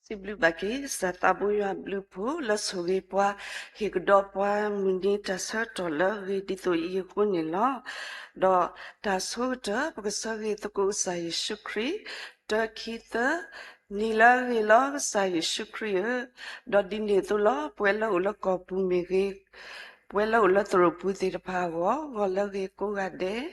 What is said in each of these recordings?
စံးဘျုးဘၣ်က့ၤ ကစၢ်သးဘိယွၤအဘျုးအဖှိၣ် လၢဆိၣ်ဂ့ၤပှၤ ဟ့ၣ်ကဒီးပှၤမုၢ်နံၤတၢ်ဆၢကတီၢ်လၢအဂ့ၤဒ်သိးအံၤအဃိန့ၣ်လီၤ. ဒီးတၢ်ဆိကတၢၢ် ပကဆၢဂ့ၤသကိးကစၢ်ယ့ၣ်ၡူးခရံာ် တၢ ခံ သၢ, နံၤလၢအဂ့ၤလီၤ ကစၢ်ယ့ၣ်ၡူးခရံာ်ဧၢ, ဒီးဒ်န့ၣ်အသိးလီၤ. ပဝဲလၢအိၣ်လၢကီၢ်ပူၤမ့ၢ်ဂ့ၤ, ပဝဲလၢအိၣ်လၢသရိာ်ပူၤသ့ၣ်တဖၣ်အဂီၢ် ဂီၤလၢအဂ့ၤကိးဂၤဒဲး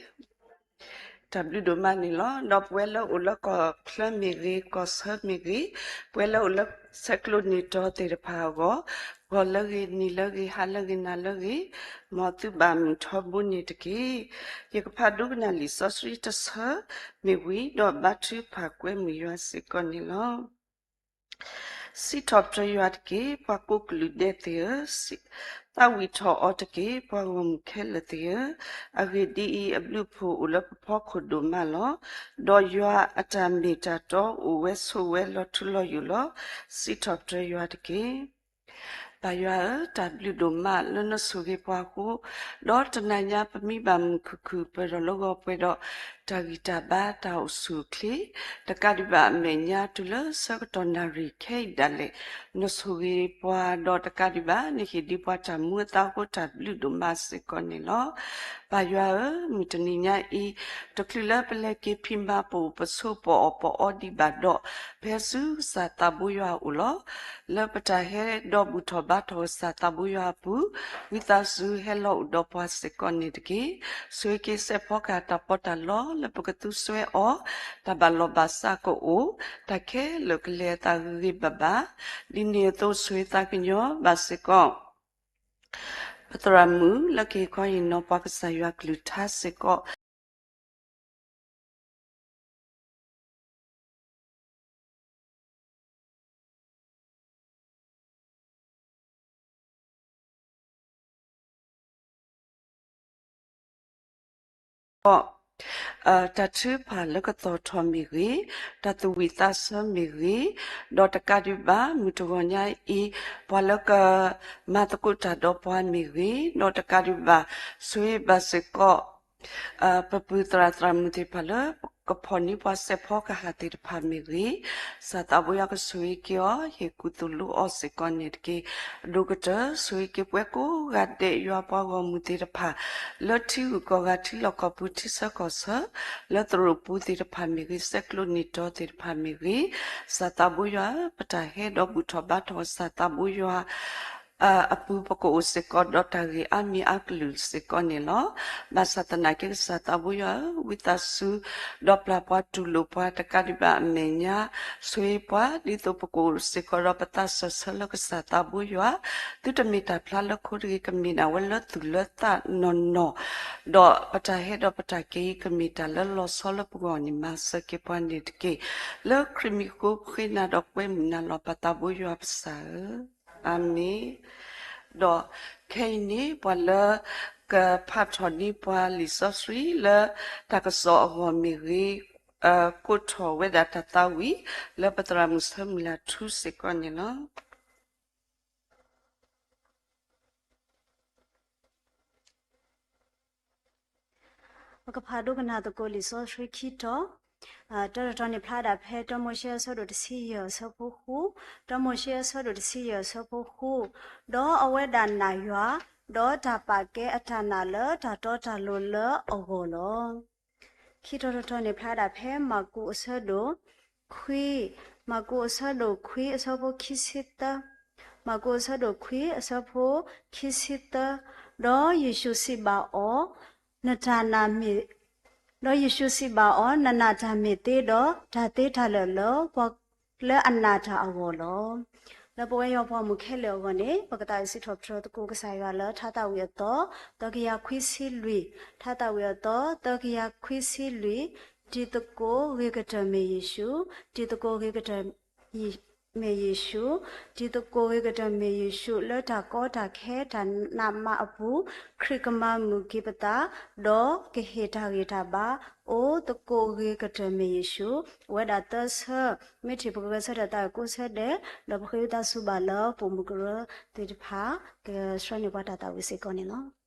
တၢ်ဘျုးဒိၣ်မးန့ၣ်လီၤ. ဒီးပဝဲလၢအိၣ်လၢကီၢ်ချၢမ့ၢ်ဂ့ၤ, ကီၢ်ဆၢမ့ၢ်ဂ့ၤ, ပဝဲလၢအိၣ်လၢဆဲးကျိးနံၤတီၤသ့ၣ်တဖၣ်အဂီၢ်, ဂီၤလၢအဂ့ၤ, နံၤလၢအဂ့ၤ, ဟါလၢအဂ့ၤ, နၤလၢအဂ့ၤ, မ်သုဘၣ်မုာ်ထီဘိန့ၣ်တက့ၢ်. ယကဖးဒိကနၣ်လံာ်စီဆှံတဆၢမ့ၢ်ဝံၤ ဒီးဘါထုကဖၣ်ကွဲမုာ်ယွၤစ့ၢ်ကီးန့ၣ်လီၤ. စံးထီၣ်ပတြၢၤယွၤတက့ၢ်, ပှၤကိးကလုာ်ဒဲးသ့ၣ်ဧၢ, သးဝံၣ်ထီၣ်အီၤတက့ၢ်, ပှၤဂီၢ်မုၢ်ခဲလၢာ်သ့ၣ်ဧၢ, အဂ့ၢ်ဒ်အံၤ, အဘျုးအဖှိၣ်အိၣ်လၢပဖီခိၣ်ဒိၣ်မးလီၤ. ဒီးယွၤအတၢ်မ့ၢ်တၢ်တီအိၣ်ဝဲဆိးဝဲလီၤထူလီၤယိာ်လီၤ. စံးထီၣ်ပတြၢၤယွၤတက့ၢ်. ပၢ်ယွၤဧၢ, တၢ်ဘျုးဒိၣ်မးလၢနဆိၣ်ဂ့ၤပှၤအဃိ, ဒီးတနၤညါပမံဘၣ်မုာ်ခုၣ်ခုၣ် ပၢၢ်ထီၣ်လၢဂီၤပှဲၤဒီး တၢ်ဂံၢ်တၢ်ဘါတၢ်အိၣ်ဆူၣ်အိၣ်ချ့, တကးဒံးဘၣ်အမဲာ်ညါတုၤလၢဆၢကတီၢ်နၣ်ရံၣ်ခဲအံၤဒၣ်လဲာ်, နဆိၣ်ဂ့ၤပှၤဒီးတကးဒံးဘၣ် နဟ့ၣ်ဒံးပှၤတၢ်မူအသးအဃိ တၢ်ဘျုးဒိၣ်မးစ့ၢ်ကီးန့ၣ်လီၤ. ပၢ်ယွၤဧၢ, မုၢ်တနံၤညါအံၤ, တချုးလၢပလဲၤက့ၤဖံးမၤပအိၣ်ပဆိးပအီၣ်ပအီဒံးဘၣ်ဒီး, ဖဲဆူကစၢ်သးဘိယွၤအအိၣ်လီၤ. လၢပတၢ်ဟဲဒီးဘူၣ်ထီၣ်ဘါထီၣ်ကစၢ်သးဘိယွၤအပူၤ, ဝံသးစူၤဟဲလီၤအိၣ်ဒီးပှၤစ့ၢ်ကီးန့ၣ်တက့ၢ်. ဆိၣ်ဂ့ၤက့ၤစဲးဖီကဟၣ်တၢ်ပီးတၢ်လီလၢပကသူစွဲအီၤ, တၢ်ဘၣ်လီၢ်ဘၣ်စးကအိၣ်, တၢ်ခဲလၢာ်ကလဲၤအသးဂ့ၤဂ့ၤဘၣ်ဘၣ်, ဒ်န့ၣ်အသိးဆိၣ်ဂ့ၤသးကညီၤဘၣ်စ့ၢ်ကီး ပသရၣ်မုၣ်လၢကဟ့ၣ်ခီဟ့ၣ်နီၤပှၤကစၢ်ယွၤကလုၢ်ကထါစ့ၢ်ကီး တၢ်ထုကဖၣ်လၢကသီၣ်ထီၣ်မ့ၢ်ဂ့ၤ, တၢ်သူၣ်ဝံၣ်သးဆၢမ့ၢ်ဂ့ၤ, ဒီးတကးဒံးဘၣ်မုၢ်တဂီၤညါအံၤ, ပှၤလၢကမၤသကိးတၢ်ဒီးပှၤမ့ၢ်ဂ့ၤ, ဒီးတကးဒံးဘၣ်ဆိၣ်ဂ့ၤဘၣ်စ့ၢ်ကီး ပပုၢ်သရၣ်သရၣ်မုၣ်သ့ၣ်တဖၣ်လၢ ကဖီၣ်န့ၢ်ပှၤစဲးဖီကဟၣ်သ့ၣ်တဖၣ်မ့ၢ်ဂ့ၤ, ကစၢ်သးဘိယွၤကဆိၣ်ဂ့ၤက့ၤအီၤ, ဟ့ၣ်ကူၣ်သိၣ်လိအီၤစ့ၢ်ကီးန့ၣ်တက့ၢ်. အဒိၣ်ကတၢၢ်ဆိၣ်ဂ့ၤက့ၤပှၤကိးဂၤဒဲးယွၤပှၤဂီၢ်မုၢ်သ့ၣ်တဖၣ်, လၢထံဂုၤကီၢ်ဂၤထံလီၢ်ကီၢ်ပူၤထံဆၢကီၢ်ဆၢ, လၢသရိာ်ပူၤသ့ၣ်တဖၣ်မ့ၢ်ဂ့ၤ, ဆဲးကျိးနံၣ်တီၤသ့ၣ်တဖၣ်မ့ၢ်ဂ့ၤ, ကစၢ်သးဘိယွၤဧၢ, ပတၢ်ဟဲဒီးဘူၣ်ထီၣ်ဘါထီၣ်ကစၢ်သးဘိယွၤ အပူၤပကအိၣ်စ့ၢ်ကီးဒီးတၢ်ဂ့ၢ်အါမံၤအါကလုာ်စ့ၢ်ကီးန့ၣ်လီၤ. ဘၣ်ဆၣ်သနာ်က့ကစၢ်သးဘိယွၤဧၢ, ဝံသးစူၤ ဒီးပျၢ်ပှၤတူၢ်လိာ်ပှၤတကးဒံးဘၣ်အမဲာ်ညါ, ဆိၣ်ဂ့ၤပှၤ ဒ်သိးပကအိၣ်စ့ၢ်ကီးဒီးပသးစၢၢ်ဆၢလၢကစၢ်သးဘိယွၤ, သုတမ့ၢ်တၢ်ဖျါလၢခိတဂ့ၤ ကမ့ၢ်ဒၣ်ဝဲလၢသူၣ်လၢသးနီၢ်နီၢ်, ဒီးပတၢ်ဟဲဒီးပတၢ်က့ၤအံၤကမ့ၢ်တၢ်လၢလီၤဆီလၢပဂီၢ်န့ၣ် မၤစၢၤက့ၤပှၤန့ၣ်တက့ၢ်. လၢခရံာ်မံၤဃိဃ့နၤဒီးကွဲမုာ်နၤလီၤ ပၢ်သးဘိယွၤပစၢ်ဧၢ. အၤမ့ၣ်. ဒီးခဲအံၤန့ၣ် ပှၤလၢကဖးထီၣ်န့ၢ်ပှၤလံာ်စီဆှံလၢတၢ်ကစီၣ်အဂီၢ်မ့ၢ်ဂ့ၤ, ကိးထီၣ်ဝဲဒၣ်တၢ်သးဝံၣ် လၢပသရၣ်မုၣ်ဆၢမုၢ်လၢ်ထူစ့ၢ်ကီးန့ၣ်လီၤ. ပကဖးဒိကနၣ်သကိးလံာ်စီဆှံခံတီၤ, တၢတတီၤန့ၣ်ဖျါဒၣ်ဖဲ တၢမိၤၡ့အဆၢဒိၣ်တဆံယဲၢ်အဆၢဖိဃု, တၢမိၤၡ့အဆၢဒိၣ်တဆံယဲၢ်အဆၢဖိဃု, ဒီးအဝဲဒၣ်နာ်ယွၤ, ဒီးတၢ်ပာ်ကဲအတၢ်နာ်လၢတၢ်တီတၢ်လိၤလၢအဂီၢ်လီၤ. ခံတီၤတတီၤန့ၣ်ဖျါဒၣ်ဖဲ မၢ်ကူးအဆၢဒိၣ်ခွံ, မၢ်ကူးအဆၢဒိၣ်ခွံအဆၢဖိခံဆံသၢ, မၢ်ကူးအဆၢဒိၣ်ခွံအဆၢဖိခံဆံသၢ, ဒီးယ့ၣ်ၡူးစံးဘၣ်အီၤ, နတၢ်နာ်မ့ၢ်, ဒီးယ့ၣ်ၡူးစံးဘၣ်အီၤ, နနာ်တၢ်မ့ၢ်သ့ဒီး တၢ်သ့တၢ်လၢာ်လၢပှၤလၢအနာ်တၢ်အဂီၢ်လီၤ. လၢပဝဲယွၤပှၤမုၣ်ခဲလၢာ်အဂီၢ်န့ၣ် ပကသးဝံၣ်စံးထီၣ်ပတြၢၤသကိးကစၢ်ယွၤလၢထါသးဝံၣ်အသီ သၢကယၤခွံဆံလွံၢ်, ထါသးဝံၣ်အသီ သၢကယၤခွံဆံလွံၢ်, တံၤသကိးဂ့ၤကတၢၢ်မ့ၢ်ယ့ၣ်ၡူး, တံၤသကိးဂ့ၤကတၢၢ် မ့ၢ်ယ့ၣ်ၡူး, တံၤသကိးဂ့ၤကတၢၢ်မ့ၢ်ယ့ၣ်ၡူး, လၢတၢ်ကီတၢ်ခဲတၢ်နးမးအပူၤ, ခရံာ်ကမၤမုာ်က့ၤပသး, ဒီးကဟ့ၣ်တၢ်ဂ့ၤတၢ်ဘါ, အိၣ်သကိးဂ့ၤကတၢၢ်မ့ၢ်ယ့ၣ်ၡူး, အဝဲဒၣ်သၢဆၢ, မ့ၢ်ထံၣ်ပကဂဲၤဆၢထၢၣ်သးကိးဆၢဒဲး, ဒီးပဃ့ဝံသးစူၤဘၣ်လၢပိာ်မုၣ်ကရၢသ့ၣ်တဖၣ် ကဆှၢန့ၢ်ပှၤတၢ်သးဝံၣ်စ့ၢ်ကီးန့ၣ်လီၤ.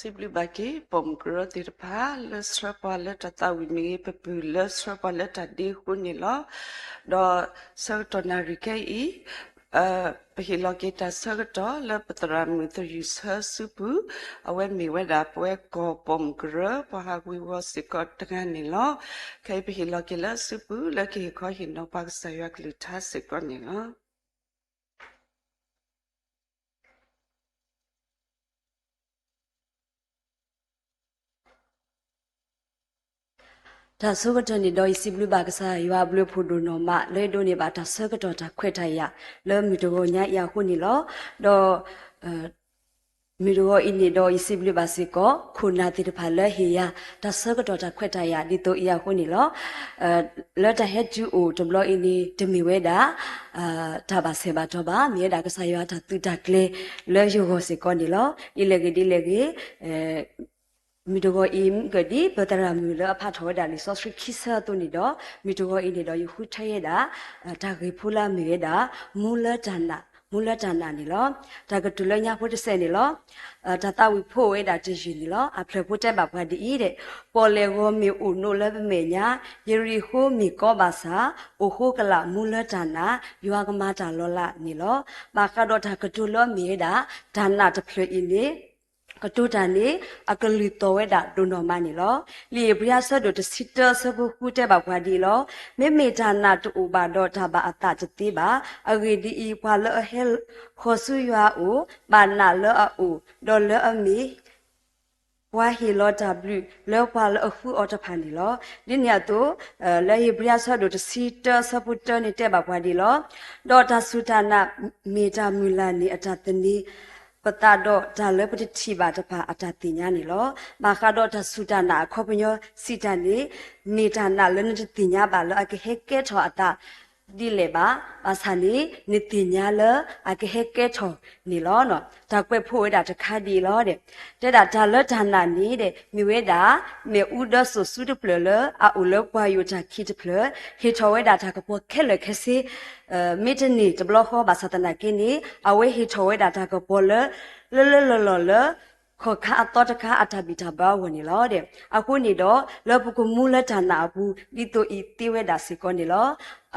စံးဘျုးဘၣ်က့ၤ ပိာ်မုၣ်ကရၢသ့ၣ်တဖၣ် လၢဆှၢပှၤလၢတၢ်သးဝံၣ်မ့ၢ်ဂ့ၤ ပပုၢ်လၢဆှၢပှၤလၢတၢ်ဒ့အဃိန့ၣ်လီၤ. ဒီးဆၢကတီၢ်နၣ်ရံၣ်ခဲအံၤ ပဟ့ၣ်လီၤက့ၤတၢ်ဆၢကတီၢ်လၢပသရၣ်မုၣ်သယုၢ်ဆၢစုပူၤ, အဝဲမ့ၢ်ဝဲဒၣ်ပဝဲကီၢ်ပိာ်မုၣ်ကရၢ ပှၤဟးဝ့ၤဝီၤစ့ၢ်ကီးတဂၤန့ၣ်လီၤ. ခဲအံၤပဟ့ၣ်လီၤက့ၤလၢအစုပူၤ လၢကဟ့ၣ်ခီဟ့ၣ်နီၤပှၤကစၢ်ယွၤကလုၢ်ကထါစ့ၢ်ကီးန့ၣ်လီၤ. တၢ်ဆိကတၢၢ်န့ၣ်ဒီး ယစံးဘျုးဘၣ်ကစၢ်ယွၤအဘျုးအဖှိၣ်ဒိၣ်နီၢ်မး လၢယဒိးန့ၢ်ဘၣ်တၢ်ဆၢကတီၢ် တၢ်ခွဲးတၢ်ယာ် လၢမုၢ်တဂီၤညါအံၤအဃိန့ၣ်လီၤ. ဒီး မုၢ်တဂီၤအံၤန့ၣ်ဒီး ယစံးဘျုးဘၣ်စ့ၢ်ကီး ခိၣ်နၢ်သ့ၣ်တဖၣ်လၢဟ့ၣ်ယၤ တၢ်ဆၢကတီၢ်တၢ်ခွဲးတၢ်ယာ် ဒ်သိးအံၤအဃိန့ၣ်လီၤ. လၢတၢ်ဟဲတုၤအိၣ်တဘျီအံၤန့ၣ် တမ့ၢ်ဝဲဒၣ် တၢ်ဘၣ်ဆဲးဘၣ်တီၢ်ဘၣ်, မ့ၢ်ဝဲဒၣ်ကစၢ်ယွၤတၢ်သုးတၢ်ကျဲၤလၢယဂီၢ်စ့ၢ်ကီးန့ၣ်လီၤ. ဒ်လဲၣ်ဂ့ၤဒ်လဲၣ်ဂ့ၤ မုၢ်တဂီၤအံၤ မ့ၢ်ကဒ်ပသရၣ်မုၣ်လၢအဖးထီၣ်ဝဲဒၣ်လံာ်စီဆှံခံဆၢအသိးန့ၣ်ဒီး မုၢ်တဂီၤအံၤန့ၣ်ဒီး ယဃုထၢယဲဒၣ် တၢ်ဂ့ၢ်ဖိလၢအမ့ၢ်ဝဲဒၣ် မူလၢတၢ်နာ်, မူလၢတၢ်နာ်န့ၣ်လီၤ. တၢ်ကတိၤလၢညါဖိတစဲးန့ၣ်လီၤ. တၢ်သးဝံၣ်ဖိအိၣ်ဝဲဒၣ်တယုၢ်န့ၣ်လီၤ. အဖျၢၣ်ဖိတဲဘၣ်ပှၤဒ်အံၤဒဲး, ပီၣ်လဲၣ်ဂီၤမ့ၢ်အိၣ်နိးလၢပမဲာ်ညါ, ယရံၣ်ဃိမ့ၢ်ကီဘၣ်ဆၣ်, အိၣ်ဃိကလာ်မူလၢတၢ်နာ်, ယွၤကမၤတၢ်လီၤလးန့ၣ်လီၤ. ဘၣ်ဃးဒီးတၢ်ကတိၤလၢအမ့ၢ်ဝဲဒၣ် တၢ်နာ်တဖျၢၣ်အံၤန့ၣ် ကတိၤတၢ်န့ၣ် အကလုၢ်သီၣ်ဝဲဒၣ်ဒိၣ်နီၢ်မးန့ၣ်လီၤ. လံာ်ဧ့ၤဘြံၤအဆၢဒိၣ်တဆံတၢအဆၢဖိဃုတဲဘၣ်ပှၤဒ်အံၤလီၤ. မ့မ့ၢ်တၢ်နာ်တအိၣ်ဘၣ်ဒီးတၢ်ဘၣ်အသးတသ့ဘၣ်. အဂ့ၢ်ဒ်အံၤ, ပှၤလၢအဟဲဃီၤဆူယွၤအအိၣ် ဘၣ်နာ်လၢအအိၣ်, ဒီးလၢအမ့ၢ် ပှၤဟ့ၣ်လီၤတၢ်ဘျုးလၢပှၤလၢအဃုအီၤတဖၣ်န့ၣ်လီၤ. ဒ်န့ၣ်အသိး လၢဧ့ၤဘြံၤအဆၢဒိၣ်တဆံတၢအဆၢဖိတၢန့ၣ်တဲဘၣ်ပှၤဒ်အံၤလီၤ. ဒီးတၢ်စူၢ်တၢ်နာ်မ့ၢ်တၢ်မုၢ်လၢ်န့ၣ် အတၢ်သန့ၤပသးဒီးတၢ်လၢပတထံၣ်ဘၣ်တဖၣ်အတၢ်သ့ၣ်ညါန့ၣ်လီၤ. ဘၣ်ဃးဒီးတၢ်စူၢ်တၢ်နာ်အခီပညီစံးတၢ်န့ၣ် မ့ၢ်တၢ်နာ်လၢနတသ့ၣ်ညါဘၣ်လၢအကဟဲကဲထီၣ်အသးဒ်လဲၣ်ဘၣ်. ဘၣ်ဆၣ်န့ၣ် နသ့ၣ်ညါလၢအကဟဲကဲထီၣ်န့ၣ်လီၤ. တၢ်ကွဲးဖိအိၣ်ဝဲဒၣ်တခါဒ်အံၤလီၤ. တဲဒၣ်တၢ်လၢတၢ်နာ်န့ၣ် မ့ၢ်ဝဲဒၣ် မ့ၣ်အူဒၢစိာ်စုတဖျၢၣ်လၢအအိၣ်လၢပှၤယိာ်တၢ်ခံတဖျၢၣ် ဟ့ၣ်ထီၣ်ဝဲဒၣ်တၢ်ကပီၤခဲလၢာ်ခဲဆ့ မ့တမ့ၢ်တဘျီဃီဘၣ်ဆၣ်သနာ်က့န့ၣ် အဝဲဟ့ၣ်ထီၣ်ဝဲဒၣ်တၢ်ကပီၤလၢ လၢလၢလီၢ်လီၢ်လၢ ခီၣ်ခါအသီတခါအတၢ်ဘံၣ်တၢ်ဘၢအဂီၢ်န့ၣ်လီၤ. အဃိန့ၣ်ဒီး လၢပကမူလၢတၢ်နာ်အပူၤ ဒ်သိးအံၤသ့ဝဲဒၣ်စ့ၢ်ကီးန့ၣ်လီၤ.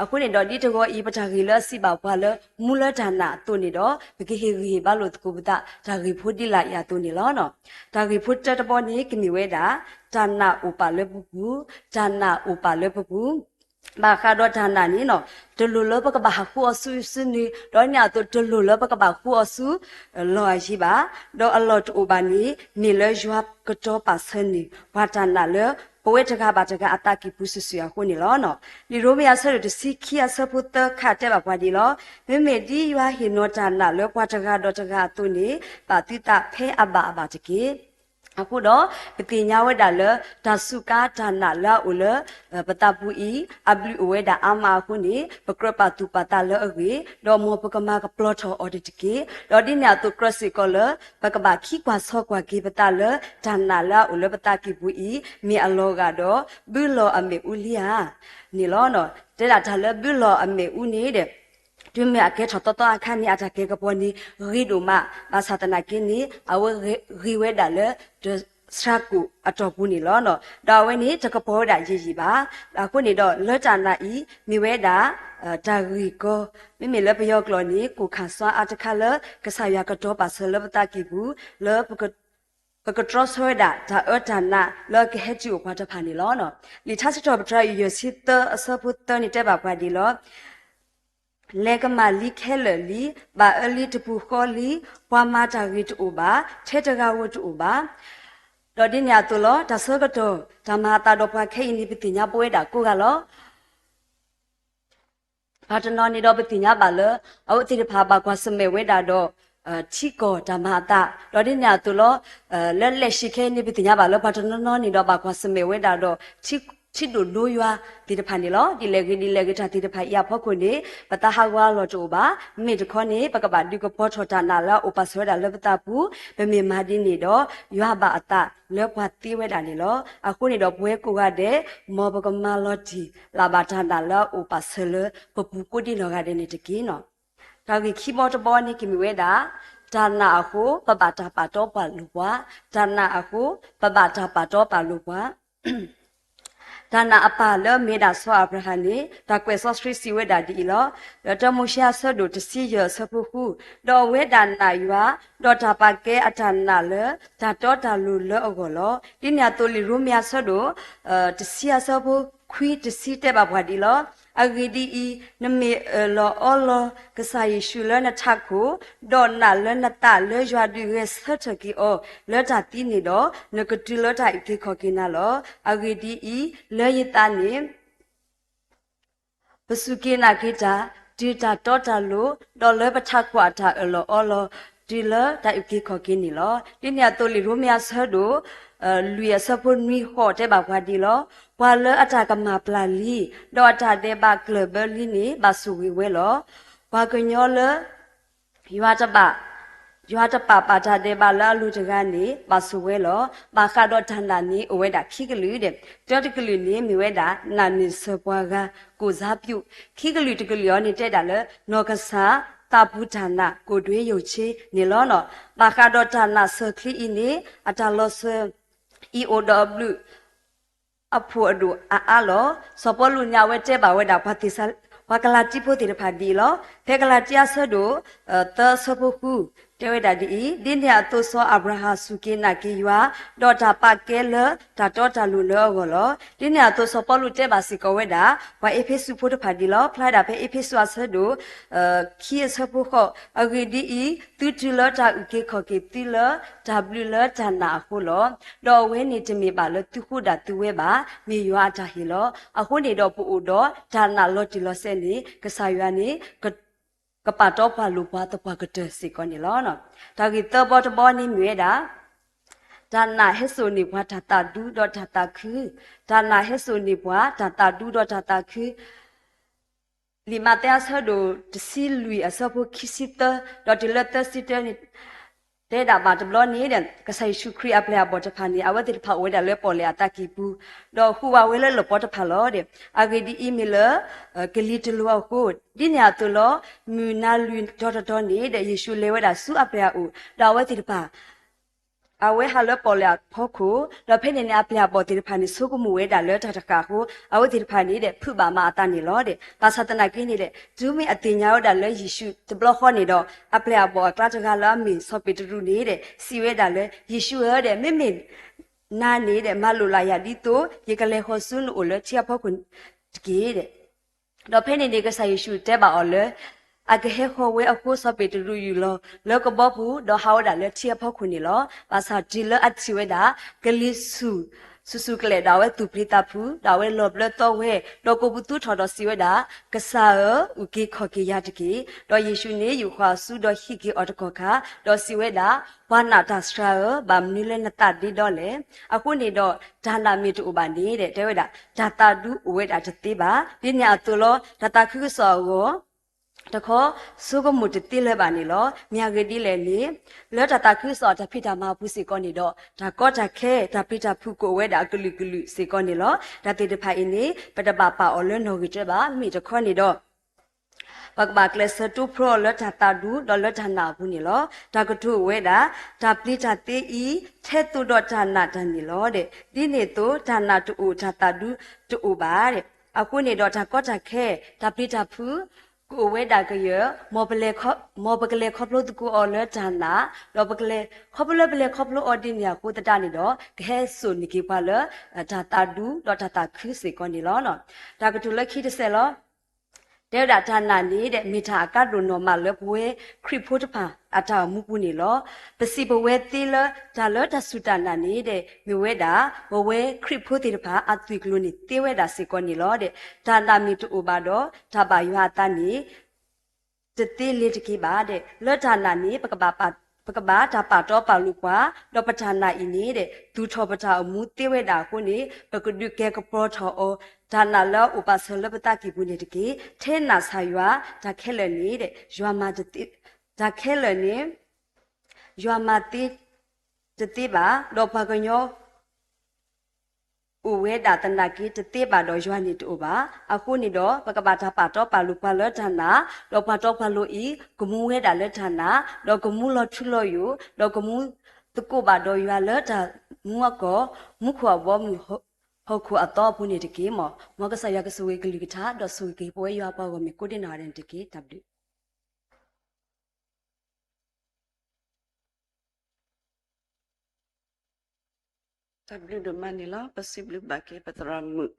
အဃိန့ၣ်ဒီး ဒ်တဂီၤအံၤ ပတၢ်ဂ့ၢ်လၢအစံးဘၣ်ပှၤလၢ မူလၢတၢ်နာ်အသိးန့ၣ်ဒီး ပကဟ့ၣ်ဂံၢ်ဟ့ၣ်ဘါလိာ်သကိးပသး တၢ်ဂ့ၢ်ဖိဒ်လာ်အံၤအသိးန့ၣ်လီၤ. တၢ်ဂ့ၢ်ဖိတၢတဘီန့ၣ် ကမ့ၢ်ဝဲဒၣ် တၢ်နာ်အိၣ်ပာ်လၢပပူၤ, တၢ်နာ်အိၣ်ပာ်လၢပပူၤ ဘၣ်ဃးဒီးတၢ်နာ်န့ၣ် တလိၣ်လၢပကဘၣ်ဟးဃုအီၤဆူစုနုၤ, ဒီးန့ၣ်အသိးတလိၣ်လၢပကဘၣ်ဃုအီၤဆူ လီၢ်အယံၤဘၣ်, ဒီးအလီၢ်တအိၣ်ဘၣ်န့ၣ် မ့ၢ်လၢယွၤကတီၤပာ်ဆၢန့ၢ် ပှၤတၢ်နာ်လၢ ပဝဲတဂၤဘၣ်တဂၤအသးကံၢ်ပူၤစုာ်စုာ်အဃိန့ၣ်လီၤ. လံာ်ရိမ့ၤအဆၢဒိၣ်တဆံခံအဆၢဖိသၢခါတဲဘၣ်ပှၤဒ်အံၤလီၤ. မ့မ့ၢ်ဒ်ယွၤဟ့ၣ်နီၤတၢ်နာ်လၢပှၤတဂၤဒီးတဂၤအသိးန့ၣ် ဘၣ်သုသးဖဲအဘၣ်အဘၣ်တက့ၢ်. အဃိဒီး ပသ့ၣ်ညါဝဲဒၣ်လၢ တၢ်စူးကါတၢ်နာ်လၢအအိၣ်လၢ ပသးပူၤအံၤ အဘျုးအိၣ်ဝဲဒၣ်အါမးအဃိန့ၣ် ပကြၢးပာ်သူၣ်ပာ်သးလၢအဂ့ၢ်, ဒီးမ်ပကမၤကပျီထီၣ်အီၤတက့ၢ်. ဒီးဒ်န့ၣ်အသိးကြၢးစ့ၢ်ကီးလၢ ပကဘၣ်ခံကွၢ်ဆီကွၢ်က့ၤပသးလၢ တၢ်နာ်လၢအအိၣ်လၢပသးကံၢ်ပူၤအံၤ မ့ၢ်အလီၤဂာ်ဒီး ဘုလီၤအမ့ၣ်အူလံဧါန့ၣ်လီၤ. တဲဒၣ်တၢ်လၢဘုလီၤအမ့ၣ်အူန့ၣ်ဒီး တုၤမ့ၢ်အကဲထီၣ်သီသီအခါန့ၣ် အတၢ်ကဲၤကပီၤန့ၣ် ဂ့ၤဒိၣ်မး, ဘၣ်ဆၣ်သနာ်က့န့ၣ် အဝဲဂ့ၤဝဲဒၣ်လၢ တစှၤကိာ်အတီၢ်ပူၤန့ၣ်လီၤ. ဒီးအဝဲန့ၣ်တကပီၤဝဲဒၣ်ယံာ်ယံာ်ဘၣ်. အဃိန့ၣ်ဒီး လၢတၢ်နာ်အံၤ မ့ၢ်ဝဲဒၣ် တၢ်ဂ့ၢ်ကီ မ့မ့ၢ်လၢပယီၤကျိာ်န့ၣ် ကိၣ်ခၣ်စွါအါတခါလၢ ကစၢ်ယွၤကတီၤပာ်စၢၤလၢပသးကံၢ်ပူၤ လၢပက ပကတြီဆၢဝဲဒၣ်တၢ်အၢတၢ်နးလၢကဟဲတုၤအိၣ်ပှၤတဖၣ်န့ၣ်လီၤ. လံာ်ထါစံးထီၣ်ပတြၢၤ ယဲၢ်ဆံသၢအဆၢဖိသၢန့ၣ်တဲဘၣ်ပှၤဒ်အံၤလီၤ. လဲၤကမၣ်လံခဲလၢာ်လံ, ဘၣ်အၢလံတပူၤဃီလံ, ပှၤမၤတၢ်ဂ့ၤတအိၣ်ဘၣ်, ထဲတဂၤဧိၤတအိၣ်ဘၣ်. ဒီးဒ်န့ၣ်အသိးလီၤ. တၢ်ဆၢကတီၢ် တၢ်မၤအသးဒီးပှၤခဲအံၤန့ၣ် ပသ့ၣ်ညါပဝဲဒၣ်ကိးဂၤလီၤ. ပှၤတနီၤန့ၣ်ဒီးပသ့ၣ်ညါဘၣ်လၢ အဝဲသ့ၣ်တဖၣ်ဘၣ်ကွၢ်ဆၢၣ်မဲာ်ဝဲဒၣ်ဒီး ထံကီၢ်တၢ်မၤအသး, ဒီးဒ်န့ၣ်အသိးလီၤ. လၢလဲၣ်ဆံးခဲအံၤန့ၣ် ပသ့ၣ်ညါဘၣ်လၢပှၤတနီၤနီၤန့ၣ်ဒီးဘၣ်ကွၢ်ဆၢၣ်မဲာ်ဝဲဒၣ်ဒီး ထံဒိၣ်ဒိယွၤသ့ၣ်တဖၣ်န့ၣ်လီၤ. ဒ်လဲၣ်ဂ့ၤဒ်လဲၣ်ဂ့ၤ တၢ်သ့ၣ်တဖၣ်အံၤအဖီခိၣ်န့ၣ် ပသးဟးဂီၤအလီၢ်တအိၣ်ဘၣ်. မ့ၢ်တခီန့ၣ် ပကဘၣ်ဒုးကပီၤထီၣ်တၢ်နာ်လၢအအိၣ်ပာ်စၢၤဝဲဒၣ်လၢပသးပူၤ, ပမ့ၢ်မၤဒ်န့ၣ်ဒီး ယွၤဘၣ်အသးလၢပှၤသ့ဝဲဒၣ်န့ၣ်လီၤ. အဃိန့ၣ်ဒီးပဝဲကိးဂၤဒဲး မ်ပကမၤလီၤတံၢ်လၢ်ဘၣ်တၢ်နာ်လၢအအိၣ်ပာ်စၢၤလၢပပူၤကိးဒံနီၢ်ဂၤဒဲးန့ၣ်တက့ၢ်. တၢ်ဂ့ၢ်ခံဘီတဘီန့ၣ်ကမ့ၢ်ဝဲဒၣ် တၢ်နာ်အဃိ ပဘၣ်တၢ်ပာ်တီပာ်လိၤပှၤ, တၢ်နာ်အဃိ ပဘၣ်တၢ်ပာ်တီပာ်လိၤပှၤ တၢ်နာ်အပၢ်လၢအမ့ၢ်ဒၣ်စီၤအၤဘြၤဟၣ်န့ၣ် တၢ်ကွဲးစီဆှံစံးဝဲဒၣ်ဒ်အံၤလီၤ. လၢတၢမိၤၡ့အဆၢဒိၣ်တဆံယဲၢ်အဆၢဖိဃု, ဒီးအဝဲဒၣ်နာ်ယွၤ, ဒီးတၢ်ပာ်ကဲအတၢ်နာ်လၢ တၢ်တီတၢ်လိၤလၢအဂီၢ်လီၤ. ဒ်န့ၣ်အသိးလံာ်ရိမ့ၤအဆၢဒိၣ် တဆံအဆၢဖိခွံတဆံတဲဘၣ်ပှၤဒ်အံၤလီၤ. အဂ့ၢ်ဒ်အံၤ, နမ့ၢ်အၢၣ်လီၤအီလီၤကစၢ်ယ့ၣ်ၡူးလၢနထးခိၣ်, ဒီးနာ်လၢနသးလၢယွၤဒုးဂဲၤဆၢထၢၣ်က့ၤအီၤ လၢတၢ်သံန့ၣ်ဒီး, နကတုၤလၢတၢ်အုၣ်က့ၤခီၣ်က့ၤနၤလီၤ. အဂ့ၢ်ဒ်အံၤ, လၢယသးန့ၣ် ပစူၢ်က့ၤနာ်က့ၤတၢ်, တုၤတၢ်တီတၢ်လိၤ, ဒီးလၢပထးခိၣ်အတၢ်အၢၣ်လီၤအီလီၤ, တုၤလၢတၢ်အုၣ်က့ၤခီၣ်က့ၤန့ၣ်လီၤ. ဒ်န့ၣ်အသိးလံာ်ရိမ့ၤအဆၢဒိၣ် လွံၢ်အဆၢဖိနွံဃိးတဲဘၣ်ပှၤဒ်အံၤလီၤ. ပှၤလၢအတၢ်ကမၣ်ပျၢ်လံ, ဒီးအတၢ်ဒဲးဘးကျၢၢ်ဘၢလံန့ၣ် ဘၣ်ဆိၣ်ဂ့ၤဝဲလီၤ. ပှၤကညီလၢ ယွၤတဘၣ်, ယွၤတပာ်ဘၣ်တၢ်ဒဲးဘးလၢအလိၤတဂၤန့ၣ် ဘၣ်ဆိၣ်ဝဲလီၤ. ဘၣ်ဃးဒီးတၢ်နာ်န့ၣ် အိၣ်ဝဲဒၣ်ခံကလုာ်ဒီး, တၢတကလုာ်န့ၣ်မ့ၢ်ဝဲဒၣ် နာ်န့ၢ်စၢၤပှၤဂၤ ကိုယ်စားပြု, ခံကလုာ်တကလုာ်အံၤန့ၣ်တဲဒၣ်လၢ နီၢ်ကစၢ်, သးပူၤတၢ်နာ်, ကိုယ်တွင်းယုံကြည် န့ၣ်လီၤ. ဘၣ်ဃးဒီးတၢ်နာ်စၢၤချ့အံၤန့ၣ် အတၢ်လီၤစၢၤအံၤအိၣ်ဒီးအဘျုး အဖှိၣ်အဒိၣ်အါအါလီၤ. စီၤပီလူးန့ၣ် အဝဲတဲဘၣ်ဝဲဒၣ်ပှၤသ့းစၤ, ပှၤကလၤတံဖိသ့ၣ်တဖၣ်ဒ်အံၤလီၤ. ဖဲကလၤတံအဆၢဒိၣ် သၢအဆၢဖိဃု တဲဝဲဒၣ်ဒ်အံၤ, ဒ်န့ၣ်အသိးစီၤအၤဘြၤဟၣ်စူၢ်က့ၤနာ်က့ၤယွၤ, ဒီးတၢ်ပာ်ကဲလၢတၢ်တီတၢ်လိၤလၢအဂီၢ်လီၤ. ဒ်န့ၣ်အသိးစီၤပီလူးတဲဘၣ်စ့ၢ်ကီးဝဲဒၣ် ပှၤအ့းဖ့းစူးဖိတဖၣ်ဒ်အံၤလီၤ. ဖျါဒၣ်ဖဲအ့းဖ့းစူးအဆၢဒိၣ် ခံအဆၢဖိဃိး, အဂ့ၢ်ဒ်အံၤ, သုတုၤလၢတၢ်အုၣ်က့ၤခီၣ်က့ၤသုလၢ တၢ်ဘျုးလၢတၢ်နာ်အဃိလီၤ. ဒီးအဝဲန့ၣ်တမ့ၢ်ဘၣ်လၢသုဃိဒၣ်သုဝဲဘၣ်, မ့ၢ်ယွၤအတၢ်ဟ့ၣ်လီၤ. အဃိန့ၣ်ဒီးပအိၣ်ဒီးတၢ်နာ်လီၤတံၢ်လီၤဆဲးန့ၣ် ကစၢ်ယွၤန့ၣ် ကပာ်တီပှၤလိၤပှၤသပှၢ်ကတၢၢ်စ့ၢ်ကီးန့ၣ်လီၤ. တၢ်ဂ့ၢ်သၢဘီတဘီန့ၣ်မ့ၢ်ဝဲဒၣ် တၢ်နာ်ဟဲစိာ်န့ၢ်ပှၤတၢ်သးဒူဒီးတၢ်သးခု, တၢ်နာ်ဟဲစိာ်န့ၢ်ပှၤတၢ်သးဒူဒီးတၢ်သးခု လံာ်မးသဲအဆၢဒိၣ်တဆံလွံၢ်အဆၢဖိခံဆံသၢ ဒီးတုၤလၢသၢဆံတၢန့ၣ် တဲဒၣ်ဘၣ်တဘျီန့ၣ်ဒီး ကစၢ်ယ့ၣ်ၡူးခရံာ်အပျဲၢ်အဘီၣ်တဖၣ်န့ၣ် အဝဲသ့ၣ်တဖၣ်အိၣ်ဝဲဒၣ်လၢပီၣ်လဲၣ်အသးကံၢ်ပူၤ, ဒီးဟူးဝးဝဲလၢလပီတဖၣ်လီၤဒီး အဂ့ၢ်ဒ်အံၤမ့ၢ်လၢ ကလံၤတလိၤအဃိ, ဒ်န့ၣ်အသိးလီၤ. မုၢ်နၤလွံၢ်တီၤတတီၤန့ၣ်ဒီး ယ့ၣ်ၡူးလဲၤဝဲဒၣ်ဆူအပျဲၢ်အအိၣ်, ဒီးအဝဲသ့ၣ်တဖၣ် အဝဲဟးလၢပီၣ်လဲၣ်အဖီခိၣ်, ဒီးဖဲန့ၣ်န့ၣ် အပျဲၢ်အဘီၣ်သ့ၣ်တဖၣ်န့ၣ် ဆိကမိၣ်ဝဲဒၣ်လၢတၢ်တဃၣ်အဃိ အဝဲသ့ၣ်တဖၣ်န့ၣ်ဒီး ဖုးဘၣ်မၤအသးန့ၣ်လီၤဒီး ဘၣ်ဆၣ်သနာ်က့န့ၣ်ဒီး တုၤမ့ၢ်အသ့ၣ်ညါဝဲဒၣ်လၢယ့ၣ်ၡူးတဘျီဃီန့ၣ်ဒီး အပျဲၢ်အဘီၣ်အကျါတဂၤလၢအမ့ၢ်စီၤပ့းတရူးန့ၣ်ဒီး စံးဝဲဒၣ်လၢ ယ့ၣ်ၡူးဧၢဒီး မ့မ့ၢ် နၤန့ၣ်ဒီး မၤလိာ်လၢ်ယၤဒ်သိး ယကလဲၤဃီၤဆူနအိၣ်လၢထံအဖီခိၣ်တက့ၢ်ဒီး ဒီးဖဲန့ၣ်န့ၣ် ကစၢ်ယ့ၣ်ၡူးတဲဘၣ်အီၤလၢ အကဟဲဃီၤဝဲအဃိ စီၤပ့းတရူးယူၢ်လီၤလၢကဘီပူၤ ဒီးဟးဝဲဒၣ်လၢထံအဖီခိၣ်န့ၣ်လီၤ. ဘၣ်ဆၣ်တုၤလၢအထံၣ်ဝဲဒၣ် ကလံၤဆူၣ် ဆူၣ်ဆူၣ်ကလဲာ်ဒီးအဝဲသူၣ်ပျံၤသးဖုး ဒီးအဝဲလီၤဘျၢသီဝဲ ဒီးကိာ်ပသူထီၣ်ဒီးစံးဝဲဒၣ် ကစၢ်ဧၢ, အုၣ်က့ၤခီၣ်က့ၤယၤတက့ၢ်. ဒီးယ့ၣ်ၡူးန့ၣ်ယူာ်ဃီၤအစုဒီးဟံးက့ၤအီၤတကီၢ်ခါ ဒီးစံးဝဲဒၣ် ပှၤနာ်တၢ်စှၤဧၢ, ဘၣ်မနုၤလၢနသးဒ့ဒီလဲၣ်. အဃိန့ၣ်ဒီး တၢ်နာ်မ့ၢ်တအိၣ်ဘၣ်န့ၣ်ဒီး တဲဝဲဒၣ် တၢ်သးဒူအိၣ်ဝဲဒၣ်တသ့ဘၣ်. ဒ်န့ၣ်အသိးလီၤ. တၢ်သးခုကစီၣ်အဂီၢ် တခီ ဆိကမိၣ်တသ့လၢၤဘၣ်န့ၣ်လီၤ. မ့ၢ်အဂ့ၢ်ဒ်လဲၣ်န့ၣ် လၢတၢ်သးခုကစီၣ်အတၢ်ဖံးတၢ်မၤအပူၤစ့ၢ်ကီးန့ၣ်ဒီး တၢ်ကီတၢ်ခဲ တၢ်ပျံၤတၢ်ဖုးကအိၣ်ဝဲဒၣ်အကလုာ်ကလုာ်စ့ၢ်ကီးန့ၣ်လီၤ. တၢ်သ့ၣ်တဖၣ်အံၤန့ၣ် ပတဘၣ်ပာ်အီၤလၢနီၣ်ဂံၢ်တၢဘၣ်. မ့ၢ်တခီန့ၣ်ဒီး ပကဘၣ်ကျဲးစၢးတိဖျိအီၤလၢတၢ်သးဒူ ဒီးလၢတၢ်နာ်အပူၤန့ၣ်လီၤ. တၢ်ကတိၤအိၣ်ဝဲဒၣ် တၢ်ပျံၤတၢ်သ့အံၤ ထဲသိးဒီးတၢ်နာ်တၢ်န့ၣ်လီၤ. ဒ်န့ၣ်အသိး တၢ်နာ်တအိၣ် တၢ်သးဒူတအိၣ်ဘၣ်. အဃိန့ၣ်ဒီး တၢ်ကီတၢ်ခဲ တၢ်ပျံၤတၢ်ဖုး ကအိၣ်ဝဲဒၣ်ကယၢၢ်, မ်ပကလဲၤခီဖျိသကိးအီၤလၢတၢ်နာ်, ဒီးပကလဲၤခီဖျိလၢပလဲၤခီဖျိအီၤဒ်န့ၣ်အဃိသတးန့ၣ်ဒီး ကဟဲစိာ်န့ၢ်က့ၤပှၤလၢ တၢ်သးဒူ ဒီးတၢ်သးခုစ့ၢ်ကီးန့ၣ်လီၤ. တၢ်ကတိၤလၢခံတစဲးလီၤ. တဲဝဲဒၣ်တၢ်နာ်န့ၣ်ဒီး မ့ၢ်တၢ်အကါဒိၣ်နီၢ်မးလၢပဝဲခရံာ်ဖိတဖၣ်အတၢ်အိၣ်မူပူၤန့ၣ်လီၤ. ပစံးပဝဲသ့လၢ တၢ်လၢတၢ်စူၢ်တၢ်နာ်န့ၣ်ဒီး မ့ၢ်ဝဲဒၣ် ပဝဲခရံာ်ဖိသ့ၣ်တဖၣ်အသွံၣ်ကျိၤန့ၣ်သ့ဝဲဒၣ်စ့ၢ်ကီးန့ၣ်လီၤ. တၢ်နာ်မ့ၢ်တအိၣ်ဘၣ်ဒီး တၢ်ဘၣ်ယွၤအသးန့ၣ် တသ့လၢၤတက့ၢ်ဘၣ်ဒီး လၢတၢ်နာ်န့ၣ် ပကဘၣ်တၢ်ပာ်တီပာ်လိၤပှၤ, ဒီးပတၢ်နာ်အံၤန့ၣ်ဒီး သူၣ်ထီၣ်ပတၢ်အိၣ်မူသ့ဝဲဒၣ်အဃိန့ၣ် ပကဒုးကဲကပီၤထီၣ်အီၤ, တၢ်နာ်လၢအအိၣ်ပာ်စၢၤလၢပသးကံၢ်ပူၤန့ၣ်တက့ၢ်. ထဲနၢ်ဆၢ်ယွၤ တၢ်ခဲလၢာ်န့ၣ်ဒီး ယွၤမၤတသ့, တၢ်ခဲလၢာ်န့ၣ် ယွၤမၤသ့တသ့ဘၣ်, ဒီးပှၤကညီ အိၣ်ဝဲဒၣ်သနာ်က့ တသ့ဘၣ်ဒီးယွၤန့ၣ်တအိၣ်ဘၣ်. အဃိန့ၣ်ဒီး ပကဘၣ်တၢ်ပာ်တီပာ်လိၤပှၤလၢတၢ်နာ်, ဒီးပှၤတီပှၤလိၤအံၤ ကမူဝဲဒၣ်လၢတၢ်နာ်, ဒီးကမူလီၤထူလီၤယိာ်, ဒီးကမူသကိးဘၣ်ဒီးယွၤလၢတၢ်မူအကီၢ်, မူခိၣ်အဘီအမုၢ်, ဟီၣ်ခိၣ်အသီအပူၤန့ၣ်တက့ၢ်. မ်ကစၢ်ယွၤကဆိၣ်ဂ့ၤကလုၢ်ကထါ ဒီးဆိၣ်ဂ့ၤက့ၤပဝဲယွၤအပှၤဂီၢ်မုၢ်ကိးဒံနီၢ်ဂၤဒဲးန့ၣ်တက့ၢ်. တၢ်ဘျုး တၢ်ဘျုးဒိၣ်မးန့ၣ်လီၤ. ပစံးဘျုးဘၣ်က့ၤပသရၣ်မုၣ်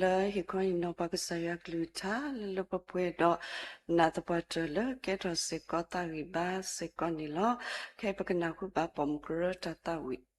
လၢဟ့ၣ်ခီဟ့ၣ်နီၤပှၤကစၢ်ယွၤကလုၢ်ကထါ လၢလၢပှဲၤပှဲၤဒီး နာ်သပှၢ်တၢၢ်လၢကဲထီၣ်စ့ၢ်ကီးသးဂံၢ်ဘါစ့ၢ်ကီးန့ၣ်လီၤ. ခဲအံၤပကနၢ်ဟူဘၣ်ပိာ်မုၣ်ကရၢတၢ်သးဝံၣ်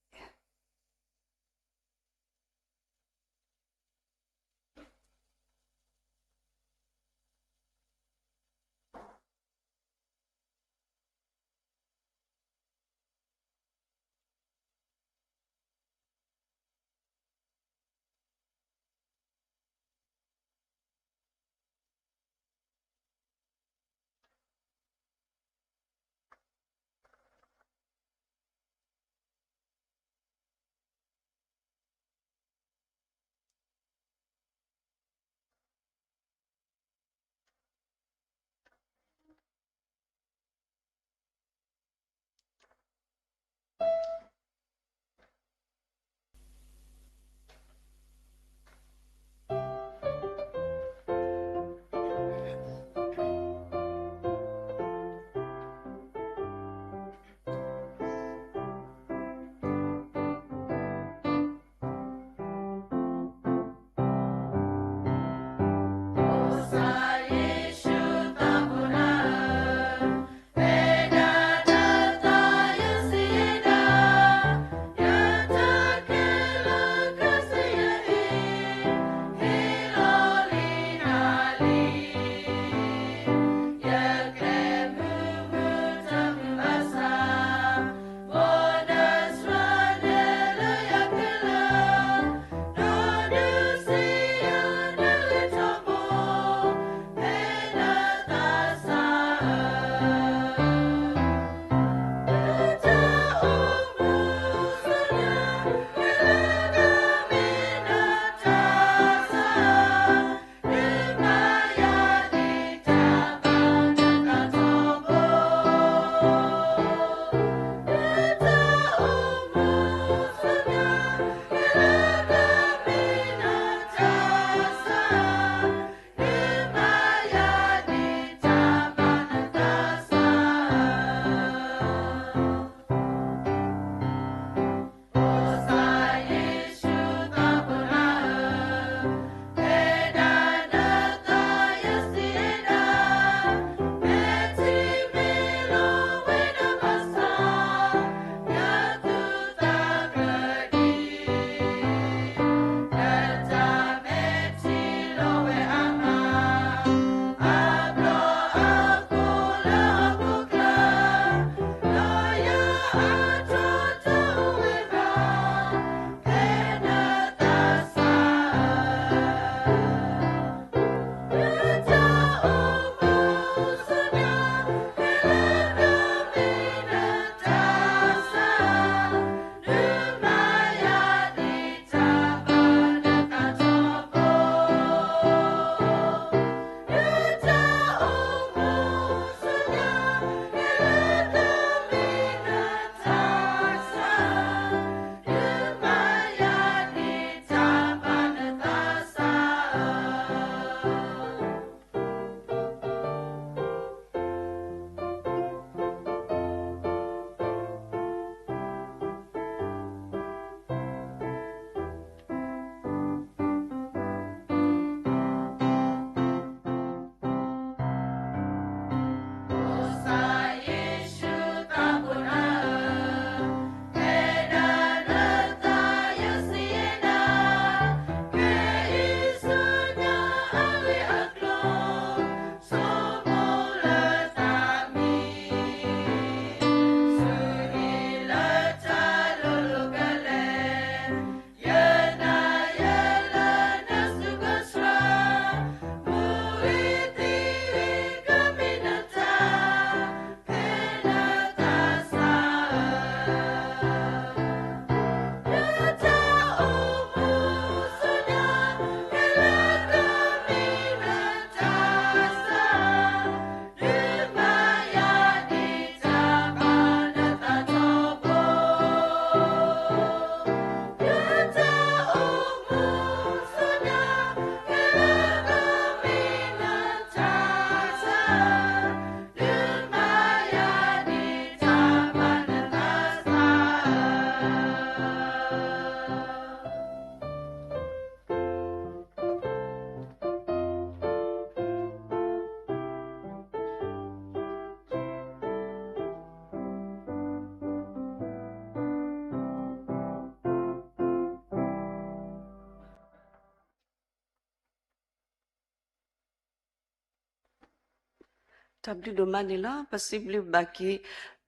တၢ်ဘျုးဒိၣ်မးန့ၣ်လီၤ. ပစံးဘျုးဘၣ်က့ၤ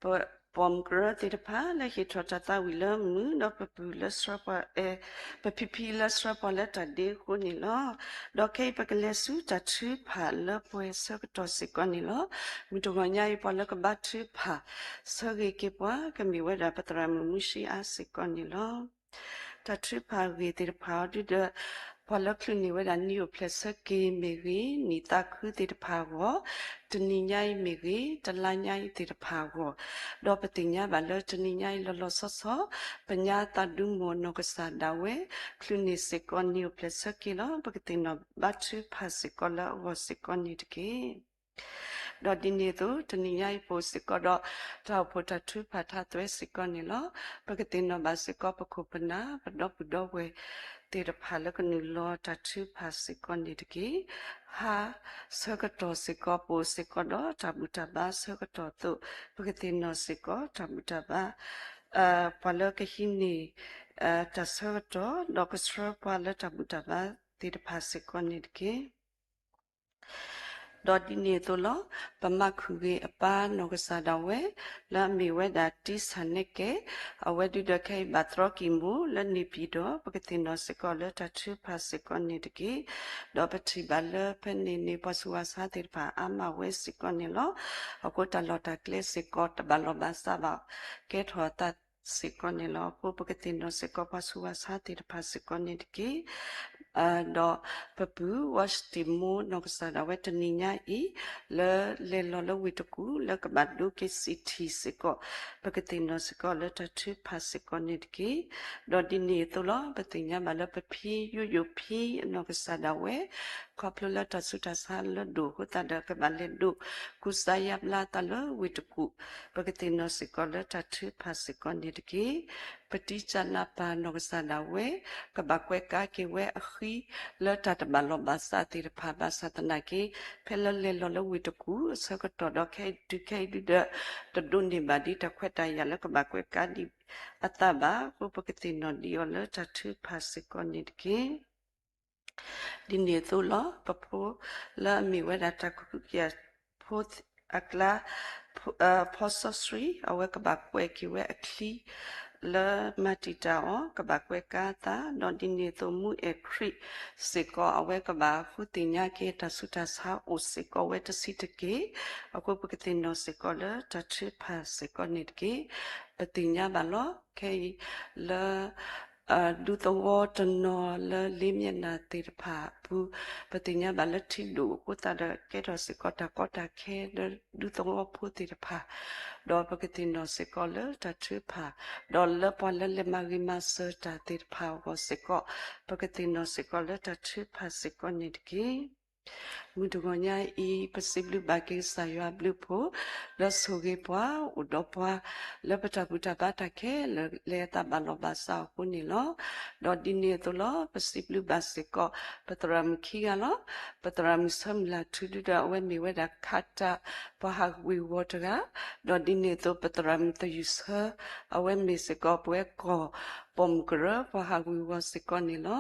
ပပိာ်မုၣ်ကရၢသ့ၣ်တဖၣ်လၢဟ့ၣ်ထီၣ်တၢ်သးဝံၣ်လၢမုာ် ဒီးပပုၢ်လၢဆှၢပှၤ, ပဖံဖံလၢဆှၢပှၤလၢတၢ်ဒ့အဃိန့ၣ်လီၤ. ဒီးခဲအံၤပကလဲၤဆူတၢ်ထုကဖၣ်လၢပှဲၤဆၢကတီၢ်စ့ၢ်ကီးန့ၣ်လီၤ. မုၢ်တဂီၤညါအံၤ ပှၤလၢကဘါထုကဖၣ်ဆၢဂ့ၤက့ၤပှၤ ကမ့ၢ်ဝဲဒၣ်ပသရၣ်မုၣ်မူၡ့အါစ့ၢ်ကီးန့ၣ်လီၤ. တၢ်ထုကဖၣ်ဂ့ၢ်သ့ၣ်တဖၣ်အံၤဒုဒီး ပှၤလၢချုးန့ၢ်ဝဲဒၣ်နံၣ်အိၣ်ဖျဲၣ်ဆၢက့ၤမ့ၢ်ဂ့ၤ, နံၣ်သးခုသ့ၣ်တဖၣ်အဂီၢ်, တနံၤညါအံၤမ့ၢ်ဂ့ၤ, တလါညါအံၤသ့ၣ်တဖၣ်အဂီၢ်, ဒီးပသ့ၣ်ညါဘၣ်လၢတနံၤညါအံၤလီၤလီၤဆီဆီ ပညါသးဒူမီၢ်နီၢ်ကစၢ်ဒၣ်ဝဲ ချုးန့ၢ်စ့ၢ်ကီးနံၣ်အိၣ်ဖျဲၣ်ဆၢက့ၤလီၤ. ပကသ့ၣ်နီၣ်ဘါထုကဖၣ်စ့ၢ်ကီးလၢအဂီၢ်စ့ၢ်ကီးန့ၣ်တက့ၢ်. ဒီးဒ်န့ၣ်အသိး တနံၤညါအံၤပအိၣ်စ့ၢ်ကီးဒီး တၢ်အိၣ်ဖှိၣ်တၢ်ထုကဖၣ်ထါသွဲစ့ၢ်ကီးန့ၣ်လီၤ. ပကသ့ၣ်နီၣ်ဘၣ်စ့ၢ်ကီးပခိၣ်ပနၢ် ပဒီပုၢ်ဒီဝဲၢ်သ့ၣ်တဖၣ်လၢကနုာ်လီၤတၢ်ထုကဖၣ်စ့ၢ်ကီးန့ၣ်တက့ၢ်. ဟါဆၢကတီၢ်စ့ၢ်ကီး ပအိၣ်စ့ၢ်ကီးဒီးတၢ်ဘူၣ်တၢ်ဘါဆၢကတီၢ်အသိး ပကသ့ၣ်နီၣ်စ့ၢ်ကီးတၢ်ဘူၣ်တၢ်ဘါ ပှၤလၢကဟံးန့ၢ် တၢ်ဆၢကတီၢ် ဒီးကဆှၢပှၤလၢတၢ်ဘူၣ်တၢ်ဘါသ့ၣ်တဖၣ်စ့ၢ်ကီးန့ၣ်တက့ၢ်. ဒီးဒ်န့ၣ်အသိးလီၤ. ပမၤခုၣ်ဂ့ၤအပၢ်နီၢ်ကစၢ်ဒၣ်ဝဲ လၢအမ့ၢ်ဝဲဒၣ်တံဆၣ်နဲကဲ, အဝဲဒုဒီးခဲအံၤဘၣ်တြီကံၢ်မိၢ်လၢန့ၣ်ပံၤဒီး ပကသ့ၣ်နီၣ်စ့ၢ်ကီးလၢတၢ်ထုကဖၣ်စ့ၢ်ကီးန့ၣ်တက့ၢ်. ဒီးပထံၣ်ဘၣ်လၢဖဲန့ၣ်န့ၣ် ပှၤဆူးပှၤဆါသ့ၣ်တဖၣ်အါမးဝဲစ့ၢ်ကီးန့ၣ်လီၤ. အဃိတၢ်လီၢ်တၢ်ကျဲစ့ၢ်ကီး တဘၣ်လီၢ်ဘၣ်စးဘၣ် ကဲထီၣ်အသးစ့ၢ်ကီးန့ၣ်လီၤ. အဃိပကသ့ၣ်နီၣ်စ့ၢ်ကီးပှၤဆူးပှၤဆါသ့ၣ်တဖၣ်စ့ၢ်ကီးန့ၣ်တက့ၢ်. ဒီးပပုၢ်ဝဲၢ်စတံးမိၢ်နီၢ်ကစၢ်ဒၣ်ဝဲတနံၤညါအံၤ လၢလဲၤလီၤလၢဝ့ၢ်တကူၣ် လၢကဘၣ်ဒိက့ၤစံၣ်ထံၣ်စ့ၢ်ကီး ပကသ့ၣ်နီၣ်စ့ၢ်ကီးလၢတၢ်ထုကဖၣ်စ့ၢ်ကီးန့ၣ်တက့ၢ်. ဒီးဒ်န့ၣ်အသိးလီၤ. ပသ့ၣ်ညါဘၣ်လၢပဖံယိယိၣ်ဖံအနီၢ်ကစၢ်ဒၣ်ဝဲ ခီဖျိလၢတၢ်ဆူးတၢ်ဆါလၢဒိၣ်အဃိသတးဒီး ကဘၣ်လဲၤဒိးကူစါယါဘျါအသးလၢဝ့ၢ်တကူၣ် ပကသ့ၣ်နီၣ်စ့ၢ်ကီးလၢတၢ်ထုကဖၣ်စ့ၢ်ကီးန့ၣ်တက့ၢ်. ပတံကၢ်နၢ်ပၢ်နီၢ်ကစၢ်ဒၣ်ဝဲ ကဘၣ်ကွဲးကါက့ၤဝဲအဃံ လၢတၢ်တဘၣ်လီၢ်ဘၣ်စးသ့ၣ်တဖၣ် ဘၣ်ဆၣ်သနာ်က့ ဖဲလၢလဲၤလီၤလၢဝ့ၢ်တကူၣ်အဆၢကတီၢ်ဒီး ခဲအံၤတုၤခဲအံၤဒုဒီး တဒိးန့ၢ်ဘၣ်ဒ်တၢ်ခွဲးတၢ်ယာ်လၢကဘၣ်ကွဲးကါဒံးအသးဘၣ်. အဃိပကသ့ၣ်နီၣ်ဒံးအီၤလၢတၢ်ထုကဖၣ်စ့ၢ်ကီးန့ၣ်တက့ၢ်. ဒ်န့ၣ်အသိးလီၤ. ပဖိလၢအမ့ၢ်ဝဲဒၣ်တၢ်ကဟုကယာ်ဖိအကျါ ဖီစီဆှံ အဝဲကဘၣ်ကွဲးက့ၤဝဲအချံ လၢမၤတံာ်တာ်အီၤ ကဘၣ်ကွဲးကါအသး ဒီးဒ်န့ၣ်အသိး မူအဲၣ်ခရံာ်စ့ၢ်ကီး အဝဲကဘၣ်ဃုသ့ၣ်ညါက့ၤ တၢ်ဆူးတၢ်ဆါအိၣ်စ့ၢ်ကီးဝဲတဆံးတက့ၢ်. အဃိပကသ့ၣ်နီၣ်စ့ၢ်ကီးလၢတၢ်ထုကဖၣ်စ့ၢ်ကီးန့ၣ်တက့ၢ်. ပသ့ၣ်ညါဘၣ်လီၤ. ခဲအံၤလၢ ဒူသဝီတနီၤလၢလ့မျဲၢ်နၢ်သ့ၣ်တဖၣ်အပူၤ ပသ့ၣ်ညါဘၣ်လၢထံဒိၣ်အဃိသတးဒီး ကဲထီၣ်စ့ၢ်ကီးတၢ်ကီတၢ်ခဲလၢဒူသဝီဖိသ့ၣ်တဖၣ် ဒီးပကသ့ၣ်နီၣ်စ့ၢ်ကီးလၢတၢ်ထုကဖၣ် ဒီးလၢပှၤလၢလဲၤမၤဂ့ၤမၤစၢၤတၢ်သ့ၣ်တဖၣ်အဂီၢ်စ့ၢ်ကီး ပကသ့ၣ်နီၣ်စ့ၢ်ကီးလၢတၢ်ထုကဖၣ်စ့ၢ်ကီးန့ၣ်တက့ၢ်. မုၢ်တဂီၤညါအံၤ ပစံးဘျုးဘၣ်က့ၤကစၢ်ယွၤအဘျုးအဖှိၣ် လၢဆိၣ်ဂ့ၤပှၤ အိၣ်ဒီးပှၤ လၢပတၢ်ဘူၣ်တၢ်ဘါတၢ်ခဲလၢာ် လဲၤအသးဘၣ်လီၢ်ဘၣ်စးအဃိန့ၣ်လီၤ. ဒီးဒ်န့ၣ်အသိးလီၤ. ပစံးဘျုးဘၣ်စ့ၢ်ကီး ပသရၣ်မုၣ်ခံဂၤလီၤ. ပသရၣ်မုၣ်ဆၢမုၢ်လၢ်ထူဒုဒီး အဝဲမ့ၢ်ဝဲဒၣ်ခးတၢ်ပှၤဟးဝ့ၤဝီၤတဂၤ, ဒီးဒ်န့ၣ်အသိး ပသရၣ်မုၣ်သယုၢ်ဆၢ အဝဲမ့ၢ်စ့ၢ်ကီးပဝဲကီၢ်ပိာ်မုၣ်ကရၢ ပှၤဟးဝ့ၤဝီၤစ့ၢ်ကီးန့ၣ်လီၤ.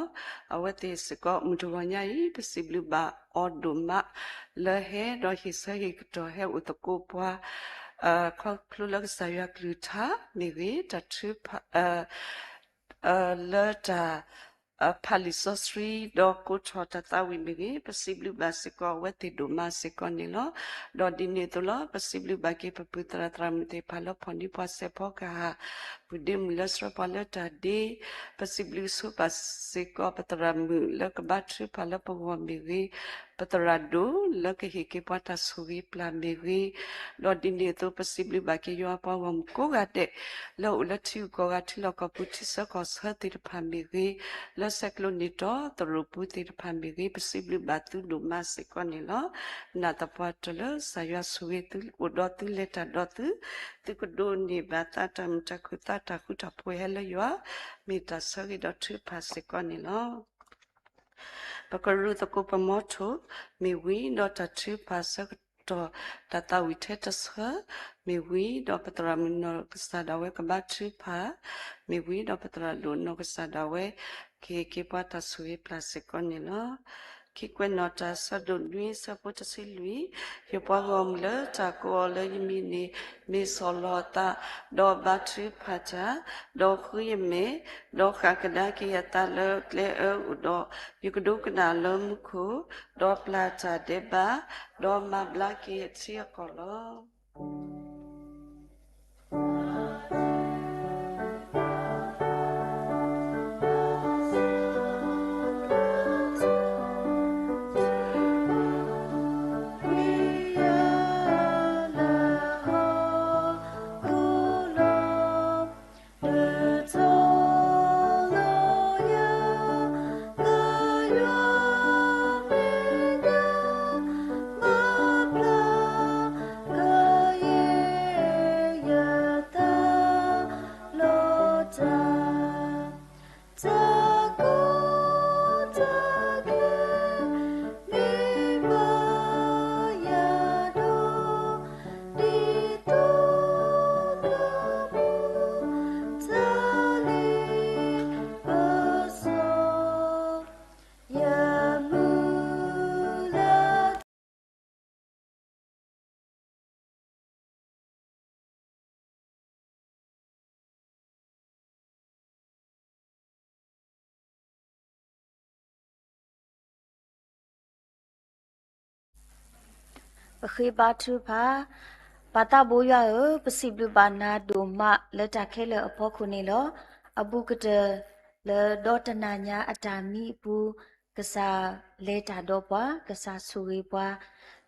အဝဲသ့ၣ်စ့ၢ်ကီး မုၢ်တဂီၤညါအံၤ ပစံးဘျုးဘၣ်အီၤဒိၣ်မး လၢဟဲဒီးဟ့ၣ်ဆၢဟ့ၣ်ကတီၢ်ဟဲအိၣ်သကိးပှၤ ခီဖျိလၢကစၢ်ယွၤကလုၢ်ကထါမ့ၢ်ဂ့ၤ, တၢ်ထု လၢတၢ် ဖးလံာ်စီဆှံ ဒီးကိးထီၣ်တၢ်သးဝံၣ်မ့ၢ်ဂ့ၤ, ပစံးဘျုးဘၣ်စ့ၢ်ကီးအဝဲသ့ၣ်ဒိၣ်မးစ့ၢ်ကီးန့ၣ်လီၤ. ဒီးဒ်န့ၣ်အသိးလီၤ. ပစံးဘျုးဘၣ်က့ၤပပုၢ်သရၣ်သရၣ်မုၣ်သ့ၣ်တဖၣ်လၢဖီၣ်န့ၢ်ပှၤစဲးဖီကဟၣ်, ပုၢ်ဒ့မုၣ်လၢဆှၢပှၤလၢတၢ်ဒ့, ပစံးဘျုးဆိပာ်စ့ၢ်ကီးပသရၣ်မုၣ်လၢကဘါထုကဖၣ်လၢပဂီၢ်မ့ၢ်ဂ့ၤ, ပသရၣ်ဒိၣ်လၢကဟ့ၣ်က့ၤပှၤတၢ်ဆိၣ်ဂ့ၤပျၢ်မ့ၢ်ဂ့ၤ, ဒီးဒ်န့ၣ်အသိး ပစံးဘျုးဘၣ်က့ၤယွၤပှၤဂီၢ်မုၢ်ကိးဂၤဒဲး လၢအိၣ်လၢထံဂုၤကီၢ်ဂၤ ထံလီၢ်ကီၢ်ပူၤ ထံဆၢကီၢ်ဆၢသ့ၣ်တဖၣ်မ့ၢ်ဂ့ၤ, လၢဆဲးကျိးန့ၢ်တီသရိာ်ပူၤသ့ၣ်တဖၣ်မ့ၢ်ဂ့ၤ, ပစံးဘျုးဘၣ်သုဒိၣ်မးစ့ၢ်ကီးန့ၣ်လီၤ. နာ်သပှၢ်တၢၢ်လၢကစၢ်ယွၤဆိၣ်ဂ့ၤသု အိၣ်ဒီးသုလဲၤတၢ်ဒီးသု, သုကဒိးန့ၢ်ဘၣ်သးတၢ်မုာ်တၢ်ခုၣ်သးတၢ်ဃူတၢ်ဖိးဟဲလၢယွၤ, မ့ၢ်တၢ်ဆၢဂ့ၤဒီးထုကဖၣ်စ့ၢ်ကီးန့ၣ်လီၤ. ပကရူၢ်သကိးပမီထိၣ် မ့ၢ်ဝံၤဒီးတၢ်ထုကဖၣ်ဆၢကတီၢ် တၢ်သးဝံၣ်ထဲတဆၢ မ့ၢ်ဝံၤဒီး ပသရၣ်မုၣ်နီၢ်ကစၢ်ဒၣ်ဝဲကဘါထုကဖၣ် မ့ၢ်ဝံၤဒီး ပသရၣ်ဒိၣ်နီၢ်ကစၢ်ဒၣ်ဝဲ ကဟ့ၣ်က့ၤပှၤတၢ်ဆိၣ်ဂ့ၤပျၢ်စ့ၢ်ကီးန့ၣ်လီၤ. ခံကွဲးနီၣ်တၢ် ဆၢဒိၣ်နွံ ဆၢဖိတဆံလွံၢ်, ယပှၤဂီၢ်မုၢ်လၢတၢ်ကိးအီၤလၢယမံၤန့ၣ် မ့ၢ်ဆီၣ်လီၤအသး, ဒီးဘါထုကဖၣ်တၢ်, ဒီးဃုယမဲာ်, ဒီးဃၣ်ကဒါက့ၤအသးလၢကျဲအၢအိၣ်ဒီး, ယကဒိကနၣ်လၢမူခိၣ်, ဒီးပျၢ်တၢ်ဒဲးဘး, ဒီးမၤဘျါက့ၤအထံအကီၢ်လီၤ. ပဃ့ဘါထုကဖၣ်. ပၢ်သးဘိယွၤဧၢ, ပစံးဘျုးဘၣ်နၤဒိၣ်မးလၢတၢ်ခဲလၢာ်အဖီခိၣ်န့ၣ်လီၤ. အဘူးကတၢၢ်လၢဒီတနၤညါအတၢ်မံအပူၤ, ကစၢ်လဲၤတၢ်ဒီးပှၤ, ကစၢ်ဆိၣ်ဂ့ၤပှၤ,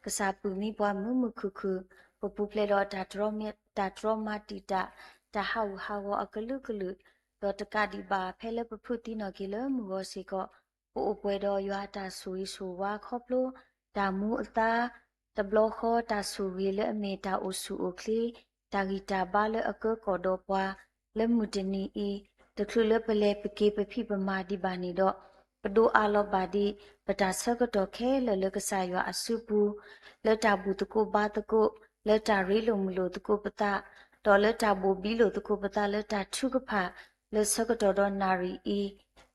ကစၢ်ပုၢ်မံပှၤမုာ်မုာ်ခုၣ်ခုၣ်, ပပူၤဖျဲးဒီးတၢ်တြီမးတံာ်တာ်, တၢ်ဟးဂူာ်ဟးဂီၤအကလုာ်ကလုာ်, ဒီးတကးဒံးဘၣ်ဖဲလၢပဖုးသံနီၣ်က့ၤလၢမုၢ်ဂီၤစ့ၢ်ကီး, ပအိၣ်ပှဲၤဒီးယွၤအတၢ်ဆိၣ်ဂ့ၤဆိၣ်ဝါခီဖျိ တၢ်မူအသါ, တဘျီဃီတၢ်ဆိၣ်ဂ့ၤလၢအမ့ၢ်တၢ်အိၣ်ဆူၣ်အိၣ်ချ့, တၢ်ဂံၢ်တၢ်ဘါလၢအကၢကီၢ်ဒီးပှၤ, လၢမုၢ်တနံၤအံၤ, တချုးလၢပလဲၤပက့ၤပဖံးပမၤဒံးဘၣ်န့ၣ်ဒီး, ပဒိးအးလီၤဘၣ်ဒံး ပတၢ်ဆၢကတီၢ်ခဲလၢာ်လၢကစၢ်ယွၤအစုပူၤ, လၢတၢ်ဘူၣ်သကိးဘါသကိး, လၢတၢ်ရ့လိာ်မုာ်လိာ်သကိးပသး, ဒီးလၢတၢ်ဘိၣ်ဘံလိာ်သကိးပသးလၢတၢ်ထုကဖၣ်, လၢဆၢကတီၢ်ဒီးနၣ်ရံၣ်အံၤ,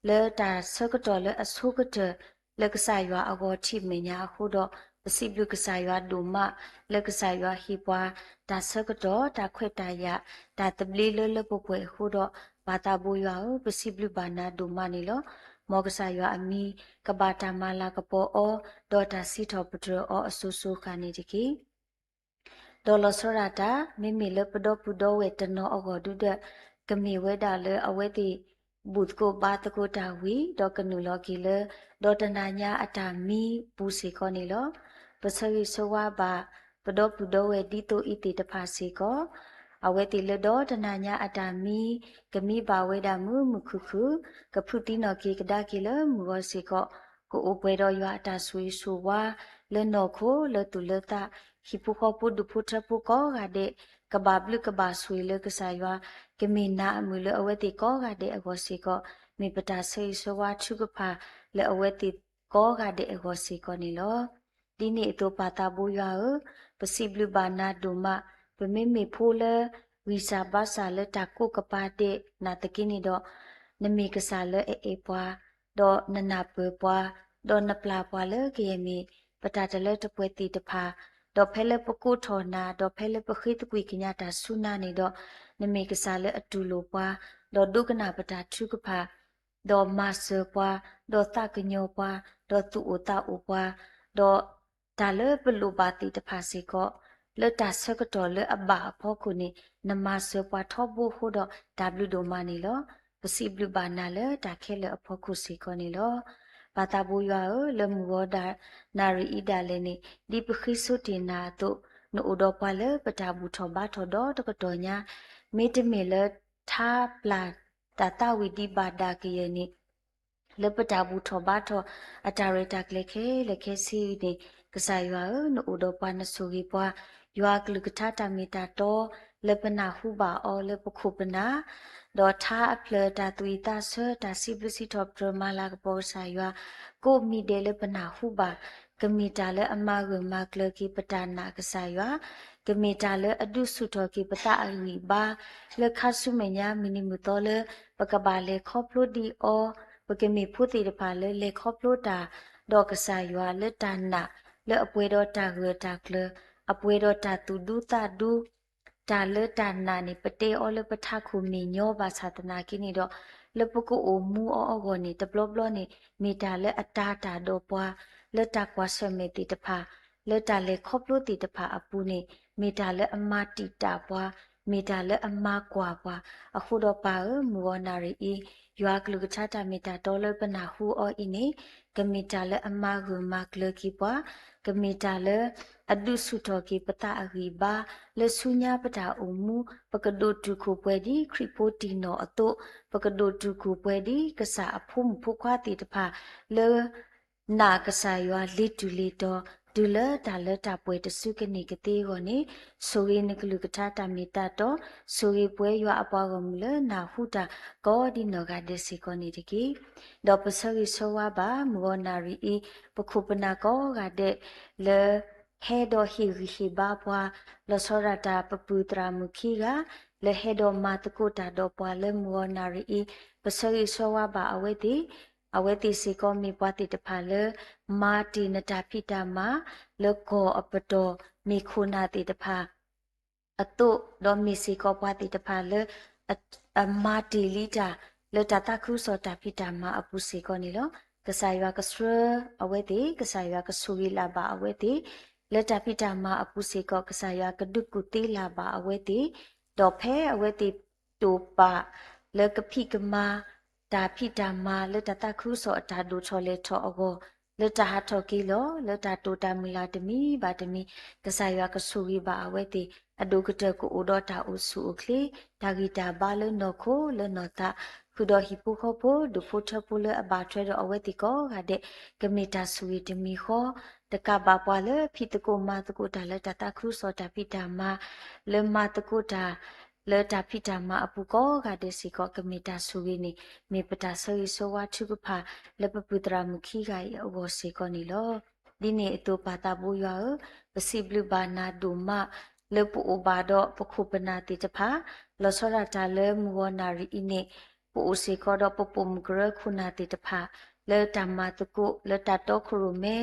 လၢတၢ်ဆၢကတီၢ်လၢအဆိကတၢၢ်, လၢကစၢ်ယွၤအဂီၤထံးမဲာ်ညါအဃိဒီး, ပစံးဘျုးကစၢ်ယွၤဒိၣ်မး, လၢကစၢ်ယွၤဟ့ၣ်ပှၤ, တၢ်ဆၢကတီၢ်, တၢ်ခွဲးတၢ်ယာ်, တၢ်သဘျ့လၢလၢပှဲၤပှဲၤအဃိဒီး, ပၢ်သးဘိယွၤဧၢ, ပစံးဘျုးဘၣ်နၤဒိၣ်မးန့ၣ်လီၤ. မ်ကစၢ်ယွၤအမံၤ, ကဘၣ်တၢ်မၤလၤကပီၤအီၤ, ဒီးတၢ်စံးထီၣ်ပတြၢၤအီၤအစိၤစိၤဃၣ်န့ၣ်တက့ၢ်. ဒီးလီၤဆီဒၣ်တၢ်, မ့မ့ၢ်လၢပဒီပုၢ်ဒီဝဲၢ်တနီၤအဂီၢ်ဒုဒီး, ကမ့ၢ်ဝဲဒၣ်လၢအဝဲသ့ၣ်ဘူၣ်သကိးဘါသကိးတၢ်ဝံၤ, ဒီးကနုာ်လီၤက့ၤလၢ ဒီတနၤညါအတၢ်မံပူၤစ့ၢ်ကီးန့ၣ်လီၤ. ပဆၢဂ့ၤဆၢဝါဘၣ် ပဒီပုၢ်ဒီဝဲၢ်ဒ်သိးအံၤသ့ၣ်တဖၣ်စ့ၢ်ကီး, အဝဲသ့ၣ်လၢဒီတနၤညါအတၢ်မံ, ကမံဘၣ်ဝဲဒၣ်မုာ်မုာ်ခုၣ်ခုၣ်, ကဖုးသံနီၣ်က့ၤကဒါက့ၤလၢမုၢ်ဂီၤစ့ၢ်ကီး, ကအိၣ်ပှဲၤဒီးယွၤအတၢ်ဆိၣ်ဂ့ၤဆိၣ်ဝါ, လၢနီၢ်ခိလၢသူၣ်လၢသး, ဟံၣ်ဖိဃီဖိဒူၣ်ဖိထၢဖိကိးဂၤဒဲး, ကဘၣ်ဘျုးကဘၣ်ဆိၣ်ဂ့ၤလၢကစၢ်ယွၤ, ကမ့ၢ်နၤအမုာ်လၢအဝဲသ့ၣ်ကိးဂၤဒဲးအဂီၢ်စ့ၢ်ကီး, မ့ၢ်ပတၢ်ဆၢဂ့ၤဆၢဝါထုကဖၣ်လၢအဝဲသ့ၣ်ကိးဂၤဒဲးအဂီၢ်စ့ၢ်ကီးန့ၣ်လီၤ. ဒ်န့ၣ်အသိးပၢ်သးဘိယွၤဧၢ, ပစံးဘျုးဘၣ်နၤဒိၣ်မး, ပမ့မ့ၢ်ဖိလၢ ဂံၢ်စၢ်ဘါစၢ်လၢတၢ်ကိးကပၤဒဲးနၤသက့န့ၣ်ဒီး, နမ့ၢ်ကစၢ်လၢအအဲၣ်ပှၤ, ဒီးနနၢ်ပၢၢ်ပှၤ, ဒီးနပျၢ်ပှၤလၢကယဲၢ်မ့ၢ်ပတၢ်တလၢတပှဲၤသ့ၣ်တဖၣ်, ဒီးဖဲလၢပကိးထီၣ်နၤ, ဒီးဖဲလၢပဃ့သကွံာ်ကညးတၢ်ဆူနၤန့ၣ်ဒီး, နမ့ၢ်ကစၢ်လၢအတူၢ်လိာ်ပှၤ, ဒီးဒိကနၣ်ပတၢ်ထုကဖၣ်, ဒီးမၤစၢၤပှၤ, ဒီးသးကညီၤပှၤ, ဒီးသူၣ်အိၣ်သးအိၣ်ပှၤ, ဒီးတၢ်လၢပလိၣ်ဘၣ်သ့ၣ်တဖၣ်စ့ၢ်ကီး, လၢတၢ်ဆၢကတီၢ်လၢအဘၣ်အဖီခိၣ်န့ၣ်, နမၤစၢၤပှၤထီဘိအဃိဒီး တၢ်ဘျုးဒိၣ်မးန့ၣ်လီၤ. ပစံးဘျုးဘၣ်နၤလၢတၢ်ခဲလၢာ်အဖီခိၣ်စ့ၢ်ကီးန့ၣ်လီၤ. ပၢ်သးဘိယွၤဧၢ, လၢမုၢ်ဂီၤဒၣ်နၣ်ရံၣ်အံၤဒၣ်လဲာ်န့ၣ်, ဒ်ပဃ့ဆိတ့ၢ်နၤအသိး, နအိၣ်ဒီးပှၤလၢပတၢ်ဘူၣ်ထီၣ်ဘါထီၣ်ဒီတကတီၢ်ညါ, မ့တမ့ၢ်လၢထါပျၢ်တၢ်သးဝံၣ်ဒံးဘၣ်ဒၣ်ကယဲၢ်န့ၣ်, လၢပတၢ်ဘူၣ်ထီၣ်ဘါထီၣ်အတၢ်ရဲၣ်တၢ်ကျဲၤခဲလၢာ်ခဲဆ့အံၤန့ၣ်, ကစၢ်ယွၤဧၢ, နအိၣ်ဒီးပှၤနဆိၣ်ဂ့ၤပှၤ, ယွၤအကလုၢ်ကထါတၢ်မ့ၢ်တၢ်တီ, လၢပနၢ်ဟူဘၣ်အီၤလၢပခိၣ်ပနၢ်, ဒီးထါအဖျၢၣ်တၢ်သူၣ်ဝံၣ်သးဆၢ, တၢ်စံးဘျုးစံးထီၣ်ပတြၢၤမၤလၤကပီၤကစၢ်ယွၤ, ကိးမံၤဒဲးလၢပနၢ်ဟူဘၣ်, ကမ့ၢ်တၢ်လၢအမၤဂၢၢ်မၤကျၢၤက့ၤပတၢ်နာ်ကစၢ်ယွၤ, ကမ့ၢ်တၢ်လၢအဒုးဆူၣ်ထီၣ်က့ၤပသးအဂံၢ်အဘါ, လၢခါဆူမဲာ်ညါမုၢ်နံၤမုၢ်သီလၢ ပကဘၣ်လဲၤခီဖျိဒံးအီၤ, ပကမ့ၢ်ဖိသ့ၣ်တဖၣ်လၢလဲၤခီဖျိတၢ် ဒီးကစၢ်ယွၤလၢတၢ်နာ် လၢအပှဲၤဒီးတၢ်ဂၢၢ်တၢ်ကျၢၤ, အပှဲၤဒီးတၢ်သူၣ်ဒူသးဒူ, တၢ်လၢတၢ်နာ်န့ၣ် ပတဲအီၤလၢပထးခိၣ်မ့ၢ်ညီဘၣ်ဆၣ်သနာ်က့န့ၣ်ဒီး, လၢပကအိၣ်မူအီၤအဂီၢ်န့ၣ် တဘျီဘျီန့ၣ် မ့ၢ်တၢ်လၢအတၤတၢ်ဒီးပှၤ, လၢတၢ်ကွၢ်ဆၢၣ်မဲာ်သ့ၣ်တဖၣ်, လၢတၢ်လဲၤခီဖျိသ့ၣ်တဖၣ်အပူၤန့ၣ် မ့ၢ်တၢ်လၢအမၤတံာ်တာ်ပှၤ, မ့ၢ်တၢ်လၢအမၤကွၢ်ပှၤ. အဃိဒီးပၢ်ဧၢ, မုၢ်ဂီၤနၣ်ရံၣ်အံၤ ယွၤကလုၢ်ကထါတၢ်မ့ၢ်တၢ်တီလၢပနၢ်ဟူအီၤအံၤန့ၣ် ကမ့ၢ်တၢ်လၢအမၤဂၢၢ်မၤကျၢၤက့ၤပှၤ, ကမ့ၢ်တၢ်လၢ အဒုးဆူၣ်ထီၣ်က့ၤပသးအဂံၢ်ဘါ, လၢဆူညါပတၢ်အိၣ်မူ ပကဒိၣ်တုာ်ခိၣ်ပှဲၤဒ်ခရံာ်ဖိတံၢ်နီၣ်အသိး, ပကဒိၣ်တုာ်ခိၣ်ပှဲၤဒ်ကစၢ်အဖိမုၣ်ဖိခွါသ့ၣ်တဖၣ် လၢ နာ်ကစၢ်ယွၤလ့ၤတုၤလ့ၤတီၤ, တုၤလၢတၢ်လၢတၢ်ပှဲၤတစုကန့ၢ်ကသ့အဂီၢ်န့ၣ်, ဆိၣ်ဂ့ၤနကလုၢ်ကထါတၢ်မ့ၢ်တၢ်တီ, ဆိၣ်ဂ့ၤပဝဲယွၤအပှၤဂီၢ်မုၢ်လၢနၢ်ဟူတၢ်ကိးဒ်နီၢ်ဂၤဒဲးစ့ၢ်ကီးန့ၣ်တက့ၢ်. ဒီးပဆၢဂ့ၤဆၢဝါဘၣ် မုၢ်ဂီၤနၣ်ရံၣ်အံၤ ပခိၣ်ပနၢ်ကိးဂၤဒဲး လၢ ဟဲဒီးဟ့ၣ်ဂံၢ်ဟ့ၣ်ဘါပှၤ, လီၤဆီဒၣ်တၢ်ပပုၢ်သရၣ်မုၣ်ခံဂၤ လၢဟဲဒီးမၤသကိးတၢ်ဒီးပှၤလၢမုၢ်ဂီၤနၣ်ရံၣ်အံၤ, ပဆၢဂ့ၤဆၢဝါဘၣ်အဝဲသ့ၣ်, အဝဲသ့ၣ်စ့ၢ်ကီးမ့ၢ်ပှၤသ့ၣ်တဖၣ်လၢ မၤတ့ၢ်နတၢ်ဖံးတၢ်မၤ လၢကီၢ်အပတီၢ် မ့ၢ်ခိၣ်နၢ်သ့ၣ်တဖၣ် အသိး, ဒီးမ့ၢ်စ့ၢ်ကီးပှၤသ့ၣ်တဖၣ်လၢ အမၤတ့ၢ်လံတၢ် လၢတၢ်သးခုကစီၣ်တၢ်ဖံးတၢ်မၤအပူၤစ့ၢ်ကီးန့ၣ်လီၤ. ကစၢ်ယွၤကဆှၢအဝဲသ့ၣ်, ကစၢ်ယွၤကဆိၣ်ဂ့ၤလၢ်ဘၣ်အဝဲသ့ၣ်, လၢတၢ်ဖံးတၢ်မၤအပူၤစ့ၢ်ကီး ကစၢ်ယွၤကဒုးကူၣ်သ့လၢ်ဘၣ်အဝဲသ့ၣ်, ဒီးဖဲအဝဲသ့ၣ်တိာ်ပာ် လၢကဖံးကမၤ တၢ်ဖံးတၢ်မၤလၢတၢ်သးခုကစီၣ်အတၢ်ဒိၣ်ထီၣ်လဲၢ်ထီၣ်အဂီၢ်, လၢတၢ်ဟးထီၣ်က့ၤလီၤ, လၢတၢ်တိာ်တၢ်မုၢ်လၢ်တမံၤဘၣ်တမံၤ, ကစၢ်ယွၤကဆိၣ်ဂ့ၤဘၣ်အဝဲသ့ၣ်, အဒိၣ်ကတၢၢ်ကအိၣ်ဒီးတၢ်အိၣ်ဆူၣ်အိၣ်ချ့, တၢ်ဂံၢ်တၢ်ဘါလၢနီၢ်ခိလၢနီၢ်သး, ဃုာ်ဒီးဟံၣ်ဖိဃီဖိ ဒူၣ်ဖိထၢဖိလၢအဘၣ်ထွဲဒီးအဝဲသ့ၣ်ကိးဂၤဒဲး, ကမ့ၢ်တၢ်ဆိၣ်ဂ့ၤတမံၤဃီ, တကးဘၣ်ပှၤလၢဖံးသကိးမၤသကိးတၢ်လၢတၢ်သးခုကစီၣ်တၢ်ဖံးတၢ်မၤ, လၢမၤသကိးတၢ် လၢတၢ်ဖံးတၢ်မၤအပူၤကိးဂၤဒဲးစ့ၢ်ကီး ကမ့ၢ်တၢ်ဆိၣ်ဂ့ၤန့ၣ် မ့ၢ်ပတၢ်ဆၢဂ့ၤဆၢဝါထုကဖၣ် လၢပပုၢ်သရၣ်မုၣ်ခံဂၤအံၤအဂီၢ်စ့ၢ်ကီးန့ၣ်လီၤ. ဒ်န့ၣ်အသိးပၢ်သးဘိယွၤဧၢ, ပစံးဘျုးဘၣ်နၤဒိၣ်မး လၢပအိၣ်ဘၣ်ဒီးပခိၣ်ပနၢ်သ့ၣ်တဖၣ်, လီၤဆီဒၣ်တၢ်လၢမုၢ်ဂီၤနၣ်ရံၣ်အံၤန့ၣ်, ပအိၣ်စ့ၢ်ကီးဒီးပပိာ်မုၣ်ကရၢခိၣ်နၢ်သ့ၣ်တဖၣ်, လၢတၢ်မၤသကိး လၢတၢ်တီခိၣ်ရိၣ်မဲ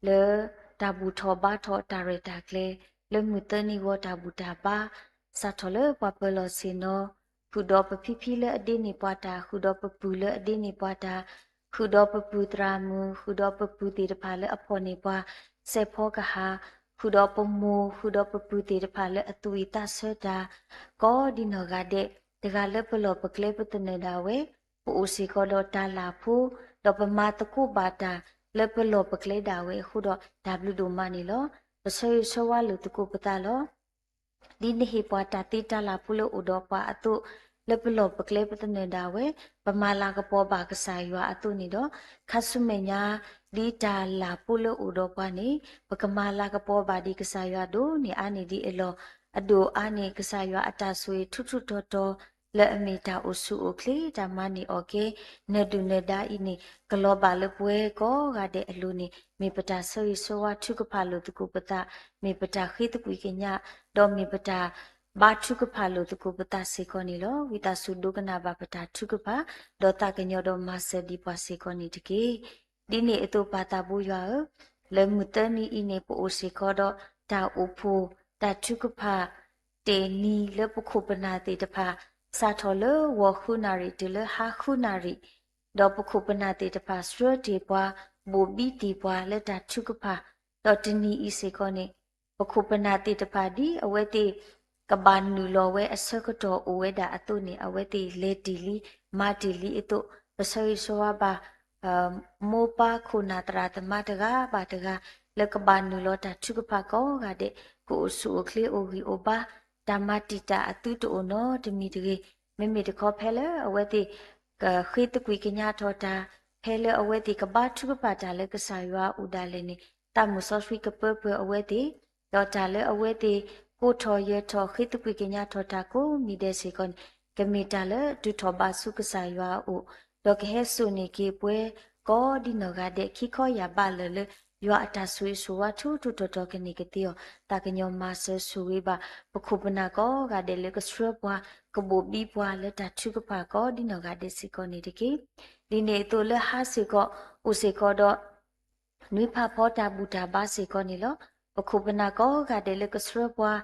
လၢတၢ်ဘူၣ်ထီၣ်ဘါထီၣ်တၢ်ရဲၣ်တၢ်ကျဲၤ, လၢမုၢ်သၢနံၤဂီၤတၢ်ဘူၣ်တၢ်ဘါ, စးထီၣ်လၢပှၤပၢၤလီၢ်ဆ့ၣ်နီၤ, ဃုာ်ဒီးပဖံဖံလၢအဒ့န့ၢ်ပှၤတၢ်, ဃုာ်ဒီးပပုၢ်လၢအဒ့န့ၢ်ပှၤတၢ်, ဃုာ်ဒီးပပုၢ်သရၣ်မုၣ်, ဃုာ်ဒီးပပုၢ်သ့ၣ်တဖၣ်လၢအဖီၣ်န့ၢ်ပှၤ စဲးဖီကဟၣ်, ဃုာ်ဒီးပမိၢ်, ဃုာ်ဒီးပပုၢ်သ့ၣ်တဖၣ်လၢအသူၣ်ဝံၣ်သးဆၢတၢ်, ကိးဒ်နီၢ်ဂၤဒဲး, တဂၤလၢပလီၢ်ပကျဲပသနၢၣ်ဒၣ်ဝဲ, ပအိၣ်စ့ၢ်ကီးဒီးတၢ်လၢ်ဖိ, ဒီးပမၤသကိးဘၣ်တၢ် လၢပလီၢ်ပကျဲဒၣ်ဝဲအဃိဒီး တၢ်ဘျုးဒိၣ်မးန့ၣ်လီၤ. ပဆၢဂ့ၤဆၢဝါလိာ်သကိးပသးလီၤ. ဒ်နဟ့ၣ်ပှၤတၢ်သ့တၢ်လၢ်ဖိလၢအိၣ်ဒီးပှၤအသိး, လၢပလီၢ်ပကျဲပသနၢၣ်ဒၣ်ဝဲ, ပမၤလၤကပီၤဘၣ်ကစၢ်ယွၤအသိးန့ၣ်ဒီး, ခါဆူမဲာ်ညါ, ဒ်တၢ်လၢ်ဖိလၢအိၣ်ဒီးပှၤန့ၣ်, ပကမၤလၤကပီၤဘၣ်ဒံးကစၢ်ယွၤဒိၣ်န့ၢ်အါန့ၢ်ဒံးအလီၢ်, အဒိၣ်အါန့ၢ်ကစၢ်ယွၤအတၢ်ဆိၣ်ဂ့ၤထူထူတီတီ လၢအမ့ၢ်တၢ်အိၣ်ဆူၣ်အိၣ်ချ့ တၢ်မၤန့ၢ်အီၣ်ကဲ နၢၤဒုၣ်နၢၤဒါအံၤန့ၣ် ကလီၤဘၣ်လၢပဝဲကိးဂၤဒဲးအလိၤန့ၣ် မ့ၢ်ပတၢ်ဆၢဂ့ၤဆၢဝါထုကဖၣ်လိာ်သကိးပသး, မ့ၢ်ပတၢ်ဃ့သကွံာ်ကညး, ဒီးမ့ၢ်ပတၢ်ဘါထုကဖၣ်လိာ်သကိးပသးစ့ၢ်ကီးန့ၣ်လီၤ. ဝံသးစူၤဒိကနၣ်ဘၣ်ပတၢ်ထုကဖၣ်, ဒီးသးကညီၤဒီးမၤစၢၤဒံးပှၤစ့ၢ်ကီးန့ၣ်တက့ၢ်. ဒ်န့ၣ်အသိးပၢ်သးဘိယွၤဧၢ, လၢမုၢ်သၢနံၤအံၤန့ၣ် ပအိၣ်စ့ၢ်ကီးဒီး တၢ်အိၣ်ဖှိၣ် တၢ်ထုကဖၣ် တ့ၢ်နံၤလၢပခိၣ်ပနၢ်သ့ၣ်တဖၣ် စးထီၣ်လၢဂီၤဃုနၣ်ရံၣ်တုၤလၢဟါဃုနၣ်ရံၣ်, ဒီးပခိၣ်ပနၢ်သ့ၣ်တဖၣ် ဆှၢတ့ၢ်ပှၤ, ဘိၣ်ဘံတ့ၢ်ပှၤလၢတၢ်ထုကဖၣ်, ဒီးတနံၤအံၤစ့ၢ်ကီးန့ၣ် ပခိၣ်ပနၢ်သ့ၣ်တဖၣ်ဒ်အဝဲသ့ၣ် ကဘၣ်နုာ်လီၤဝဲအဆၢကတီၢ်အိၣ်ဝဲဒၣ်အသိးန့ၣ် အဝဲသ့ၣ်လဲၤတ့ၢ်လံ မၤတ့ၢ်လံအသိး ပဆၢဂ့ၤဆၢဝါဘၣ် မိၢ်ပၢ်ခိၣ်နၢ်သရၣ်သမါတဂၤဘၣ်တဂၤ လၢကဘၣ်နုာ်လီၤတၢ်ထုကဖၣ်ကိးဂၤဒဲး ကအိၣ်ဆူၣ်အိၣ်ချ့အိၣ်ဂံၢ်အိၣ်ဘါ, တၢ်မၤတံာ်တာ်အသုတအိၣ်နီတမံၤတဂ့ၤ. မ့မ့ၢ်တခီဖဲလၢအဝဲသ့ၣ် ကဃ့သကွံာ်ကညးထီၣ်တၢ်, ဖဲလၢအဝဲသ့ၣ်ကဘါထုကဖၣ်တၢ်လၢကစၢ်ယွၤအအိၣ်ဒၣ်လဲာ်န့ၣ် သးမုၢ်စီဆှံကပၢပှဲၤအဝဲသ့ၣ်, ဒီးတၢ်လၢအဝဲသ့ၣ် ကိးထီၣ်ယၢၤထီၣ်ဃ့သကွံာ်ကညးထီၣ်တၢ်ကိးမံၤဒဲးစ့ၢ်ကီးန့ၣ် ကမ့ၢ်တၢ်လၢအတုၤထီၣ်ဘးဆူကစၢ်ယွၤအအိၣ်, ဒီးကဟဲစိာ်န့ၢ်က့ၤပှၤကိးဒ်နီၢ်ဂၤဒဲး ခံခီယၢ်ဘးလၢာ်လၢ ယွၤအတၢ်ဆိၣ်ဂ့ၤဆိၣ်ဝါထူထူတီတီကန့ၢ်ကသ့အီၤ, သးကညီၤမၤစၢၤဆိၣ်ဂ့ၤဘၣ် ပခိၣ်ပနၢ်ကိးဂၤဒဲးလၢကဆှၢပှၤ ကဘိၣ်ဘံပှၤလၢတၢ်ထုကဖၣ်ကိးဒ်နီၢ်ဂၤဒဲးစ့ၢ်ကီးန့ၣ်တက့ၢ်. ဒ်န့ၣ်အသိးလၢဟါစ့ၢ်ကီး အိၣ်စ့ၢ်ကီးဒီး နွံဖးဖီတၢ်ဘူၣ်တၢ်ဘါစ့ၢ်ကီးန့ၣ်လီၤ. ပခိၣ်ပနၢ်ကိးဂၤဒဲးလၢကဆှၢပှၤ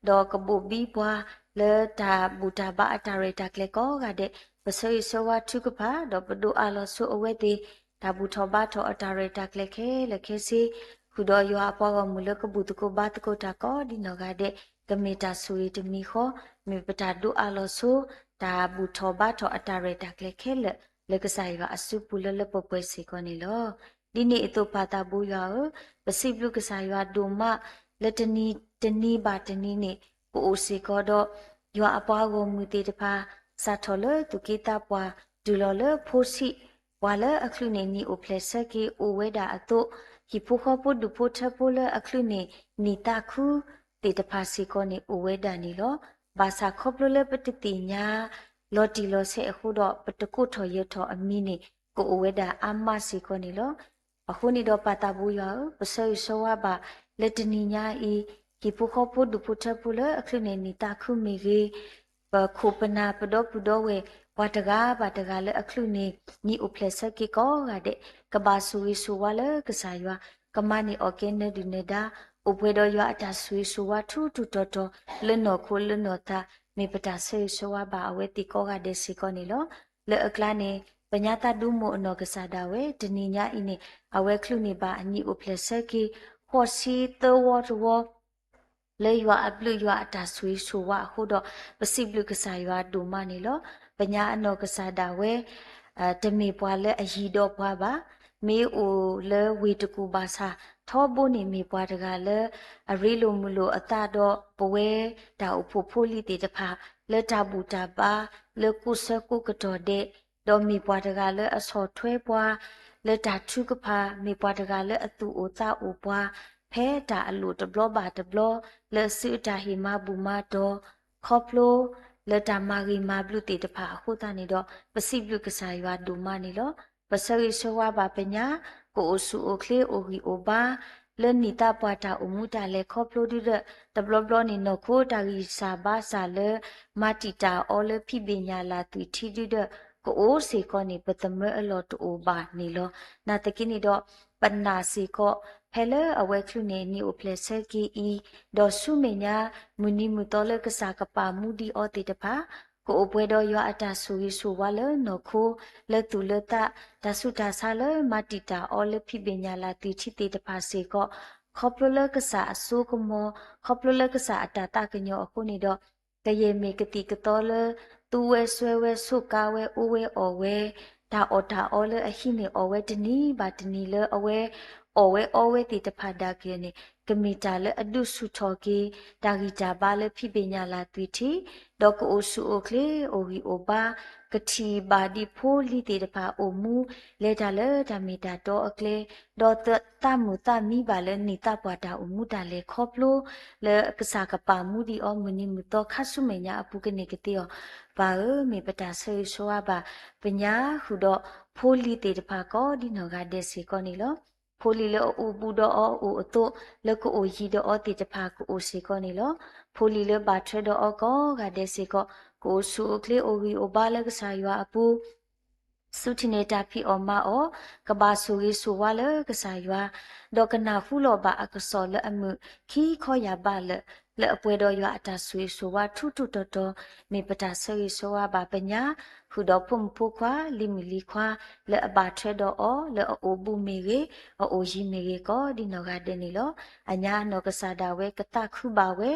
ဒီးကဘိၣ်ဘံပှၤ လၢတၢ်ဘူၣ်တၢ်ဘါအတၢ်ရဲၣ်တၢ်ကျဲၤကိးဂၤဒဲး, ပဆၢဂ့ၤဆၢဝါထုကဖၣ် ဒီးပဒိးအးလီၤဆိအဝဲသ့ၣ် တၢ်ဘူၣ်ထီၣ်ဘါထီၣ်အတၢ်ရဲၣ်တၢ်ကျဲၤခဲလၢာ်ခဲဆ့, ဃုာ်ဒီးယွၤအပှၤဂီၢ်မုၢ်လၢကဘူၣ်သကိးဘါသကိးတၢ်ကိးဒ်နီၢ်ဂၤဒဲး, ကမ့ၢ်တၢ်ဆိၣ်ဂ့ၤတမံၤဃီ, မ့ၢ်ပတၢ်ဒိးအးလီၤဆိ တၢ်ဘူၣ်ထီၣ်ဘါထီၣ်အတၢ်ရဲၣ်တၢ်ကျဲၤခဲလၢာ် လၢကစၢ်ယွၤအစုပူၤလၢလၢပှဲၤပှဲၤစ့ၢ်ကီးန့ၣ်လီၤ. ဒ်န့ၣ်အသိးပၢ်သးဘိယွၤဧၢ, ပစံးဘျုးကစၢ်ယွၤဒိၣ်မး လၢတနံၤတနံၤဘၣ်တနံၤန့ၣ် ကအိၣ်စ့ၢ်ကီးဒီး ယွၤအပှၤဂီၢ်မုၢ်သ့ၣ်တဖၣ် စးထီၣ်လၢသူၣ်က့သးပှၢ် တုၤလီၤလၢဖိဆံး, ပှၤလၢအချုးန့ၣ်နံၣ်အိၣ်ဖျဲၣ်ဆၢက့ၤအိၣ်ဝဲဒၣ်အသိး, ဟံၣ်ဖိဃီဖိဒူၣ်ဖိထၢဖိလၢအချုးန့ၣ်နံၣ်သးခုသ့ၣ်တဖၣ်စ့ၢ်ကီးန့ၣ်အိၣ်ဝဲဒၣ်န့ၣ်လီၤ. ဘၣ်ဆၣ်ခီဖျိလၢပတသ့ၣ်ညါ လီၤတံၢ်လီၤဆဲးအဃိဒီး ပတကိးထီၣ်ယၢၤထီၣ်အမံၤန့ၣ် ကအိၣ်ဝဲဒၣ်အါမးစ့ၢ်ကီးန့ၣ်လီၤ. အဃိန့ၣ်ဒီးပၢ်သးဘိယွၤဧၢ, ပဆၢဂ့ၤဆၢဝါဘၣ် လၢတနံၤညါအံၤ, ဟံၣ်ဖိဃီဖိဒူၣ်ဖိထၢဖိလၢအချုးန့ၣ်နံၣ်သးခုမ့ၢ်ဂ့ၤ, ပခိၣ်ပနၢ်ပဒီပုၢ်ဒီဝဲၢ် ပှၤတဂၤဘၣ်တဂၤလၢအချုးန့ၣ် နံၣ်အိၣ်ဖျဲၣ်ဆၢက့ၤကိးဂၤဒဲး, ကဘၣ်ဆိၣ်ဂ့ၤဆိၣ်ဝါလၢကစၢ်ယွၤ, ကမၤန့ၢ်အီၣ်ကဲနၢၤဒုၣ်နၢၤဒါ, အိၣ်ပှဲၤဒီးယွၤအတၢ်ဆိၣ်ဂ့ၤဆိၣ်ဝါထူထူတီတီ လၢနီၢ်ခိလၢနီၢ်သး, မ့ၢ်ပတၢ်ဆၢဂ့ၤဆၢဝါဘၣ်အဝဲသ့ၣ်ကိးဂၤဒဲးစ့ၢ်ကီးန့ၣ်လီၤ. လၢအကျါန့ၣ် ပညါသးဒူမိၢ်အနီၢ်ကစၢ်ဒၣ်ဝဲ တနံၤညါအံၤန့ၣ် အဝဲချုးန့ၢ်ဘၣ်အနံၣ်အိၣ်ဖျဲၣ်ဆၢက့ၤ ဃိးဆံသၢဝီတဝီ လၢယွၤအဘျုးယွၤအတၢ်ဆိၣ်ဂ့ၤဆိၣ်ဝါအဃိဒီး ပစံးဘျုးကစၢ်ယွၤဒိၣ်မးန့ၣ်လီၤ. ပညါအနီၢ်ကစၢ်ဒၣ်ဝဲ တမ့ၢ်ပှၤလၢအယံၤဒီးပှၤဘၣ်. မ့ၢ်အိၣ်လၢဝ့ၢ်တကူၣ်ဘၣ်ဆၣ် ထီဘိန့ၣ်မ့ၢ်ပှၤတဂၤလၢ အရ့လိာ်မုာ်လိာ်အသးဒီး ပဝဲတၢ်အိၣ်ဖှိၣ်ဖိလံၤသ့ၣ်တဖၣ် လၢတၢ်ဘူၣ်တၢ်ဘါ လၢကိးဆၢကိးကတီၢ်ဒဲး, ဒီးမ့ၢ်ပှၤတဂၤလၢအဆီၣ်ထွဲပှၤ လၢတၢ်ထုကဖၣ်, မ့ၢ်ပှၤတဂၤလၢအသူၣ်အိၣ်သးအိၣ်ပှၤ ဖဲတၢ်အလိၣ်တဘျီဘၣ်တဘျီ လၢအစုအတၢ်ဟ့ၣ်မၤဘူၣ်မၤတီၤ ခီဖျိ လၢတၢ်မၤဂ့ၤမၤဘျုးသ့ၣ်တဖၣ်အဃိသတးန့ၣ်ဒီး ပစံးဘျုးကစၢ်ယွၤဒိၣ်မးန့ၣ်လီၤ. ပဆၢဂ့ၤဆၢဝါဘၣ်ပညါ ကအိၣ်ဆူၣ်အိၣ်ချ့အိၣ်ဂံၢ်အိၣ်ဘါ လၢနံၣ်သးပှၢ်တၢ်အိၣ်မူတၢ်လဲၤခီဖျိဒုဒီး တဘျီဘျီန့ၣ် နီၢ်ခိတၢ်ဂံၢ်စၢ်ဘါစၢ်လၢ မၤတံာ်တာ်အီၤလၢဖံးဘ့ၣ်ညၣ်လၢ်သွံၣ်ထံဒုဒီး ကအိၣ်စ့ၢ်ကီးန့ၣ် ပသမၢအလီၢ်တအိၣ်ဘၣ်န့ၣ်လီၤ. နာ်သက့န့ၣ်ဒီး ပနာ်စ့ၢ်ကီး ဖဲလၢအဝဲချုးန့ၢ်နံၣ်အိၣ်ဖျဲၣ်ဆၢက့ၤအံၤ, ဒီးဆူမဲာ်ညါ မုၢ်နံၤမုၢ်သီလၢကစၢ်ကပာ်မူဒံးအီၤသ့ၣ်တဖၣ် ကအိၣ်ပှဲၤဒီးယွၤအတၢ်ဆိၣ်ဂ့ၤဆိၣ်ဝါလၢနီၢ်ခိ လၢသူၣ်လၢသး တၢ်ဆူးတၢ်ဆါလၢမၤတံာ်တာ်အီၤလၢဖံးဘ့ၣ်ညၣ်လၢ်သွံၣ်ထံသ့ၣ်တဖၣ်စ့ၢ်ကီး ခီဖျိလၢကစၢ်အစိကမီၤ ခီဖျိလၢကစၢ်အတၢ်သးကညီၤအဃိန့ၣ်ဒီး ကယဲၢ်မ့ၢ်ကသံၣ်ကသီလၢ သူဝဲစွဲဝဲဆိးကါဝဲအိၣ်ဝဲအီၣ်ဝဲ တၢ်အီၣ်တၢ်အီလၢအဟံးန့ၢ်အီၣ်ဝဲတနံၤဘၣ်တနံၤလၢအဝဲ အီၣ်ဝဲအီဝဲသ့ၣ်တဖၣ်ဒၣ်ကယဲၢ်န့ၣ် ကမ့ၢ်တၢ်လၢအဒုးဆူၣ်ထီၣ်က့ၤ တၢ်ဂံၢ်တၢ်ဘါလၢဖံးဘ့ၣ်ညၣ်လၢ်သွံၣ်ထံ, ဒီးကအိၣ်ဆူၣ်အိၣ်ချ့အိၣ်ဂံၢ်အိၣ်ဘါ ကထံၣ်ဘၣ်ဒံးဖိလံၤသ့ၣ်တဖၣ်အိၣ်မူ လဲၤတၢ်လၢတၢ်မ့ၢ်တၢ်တီအကျဲ, ဒီးသးမုာ်သးမံဘၣ်လၢနံၣ်သးပှၢ်တၢ်အိၣ်မူတၢ်လဲၤခီဖျိ လၢကစၢ်ကပာ်မူဒံးအီၤမုၢ်နံၤမုၢ်သီခါဆူမဲာ်ညါအပူၤကန့ၢ်ကသ့အီၤ, ပၢ်ဧၢ, မ့ၢ်ပတၢ်ဆၢဂ့ၤဆၢဝါဘၣ်ပညါဃုာ်ဒီး ဖိလံၤသ့ၣ်တဖၣ်ကိးဒ်နီၢ်ဂၤဒဲးစ့ၢ်ကီးန့ၣ်လီၤ. ဖိလံၤလၢအအိၣ်ဘူးဒီးအီၤအိၣ်အသိး လၢကအိၣ်ယံၤဒီးအီၤသ့ၣ်တဖၣ်ကအိၣ်စ့ၢ်ကီးန့ၣ်လီၤ. ဖိလံၤလၢဘၣ်ထွဲဒီးအီၤကိးဂၤဒဲးစ့ၢ်ကီး ကအိၣ်ဆူၣ်အိၣ်ချ့အိၣ်ဂံၢ်အိၣ်ဘါလၢကစၢ်ယွၤအပူၤ ဆူထံၣ်န့ၢ်တၢ်ဖံးအီၣ်မၤအီၣ်, ကဘၣ်ဆိၣ်ဂ့ၤဆိၣ်ဝါလၢကစၢ်ယွၤ, ဒီးကနၢ်ဟူလီၤဘၣ်အကစီၣ်လၢအမုာ်ခံခီယၢ်ဘးလၢာ်, လၢအပှဲၤဒီးယွၤအတၢ်ဆိၣ်ဂ့ၤဆိၣ်ဝါထူထူတီတီ, မ့ၢ်ပတၢ်ဆၢဂ့ၤဆၢဝါဘၣ်ပညါ, ဃုာ်ဒီးဖိမုၣ်ဖိခွါ လံၤမုၣ်လံၤခွါ လၢအဘၣ်ထွဲဒီးအီၤ လၢအအိၣ်ဘူးမ့ၢ်ဂ့ၤ, အအိၣ်ယံၤမ့ၢ်ဂ့ၤ ကိးဒ်နီၢ်ဂၤဒဲးန့ၣ်လီၤ. အညါအနီၢ်ကစၢ်ဒၣ်ဝဲကသးခုဘၣ်ဝဲ,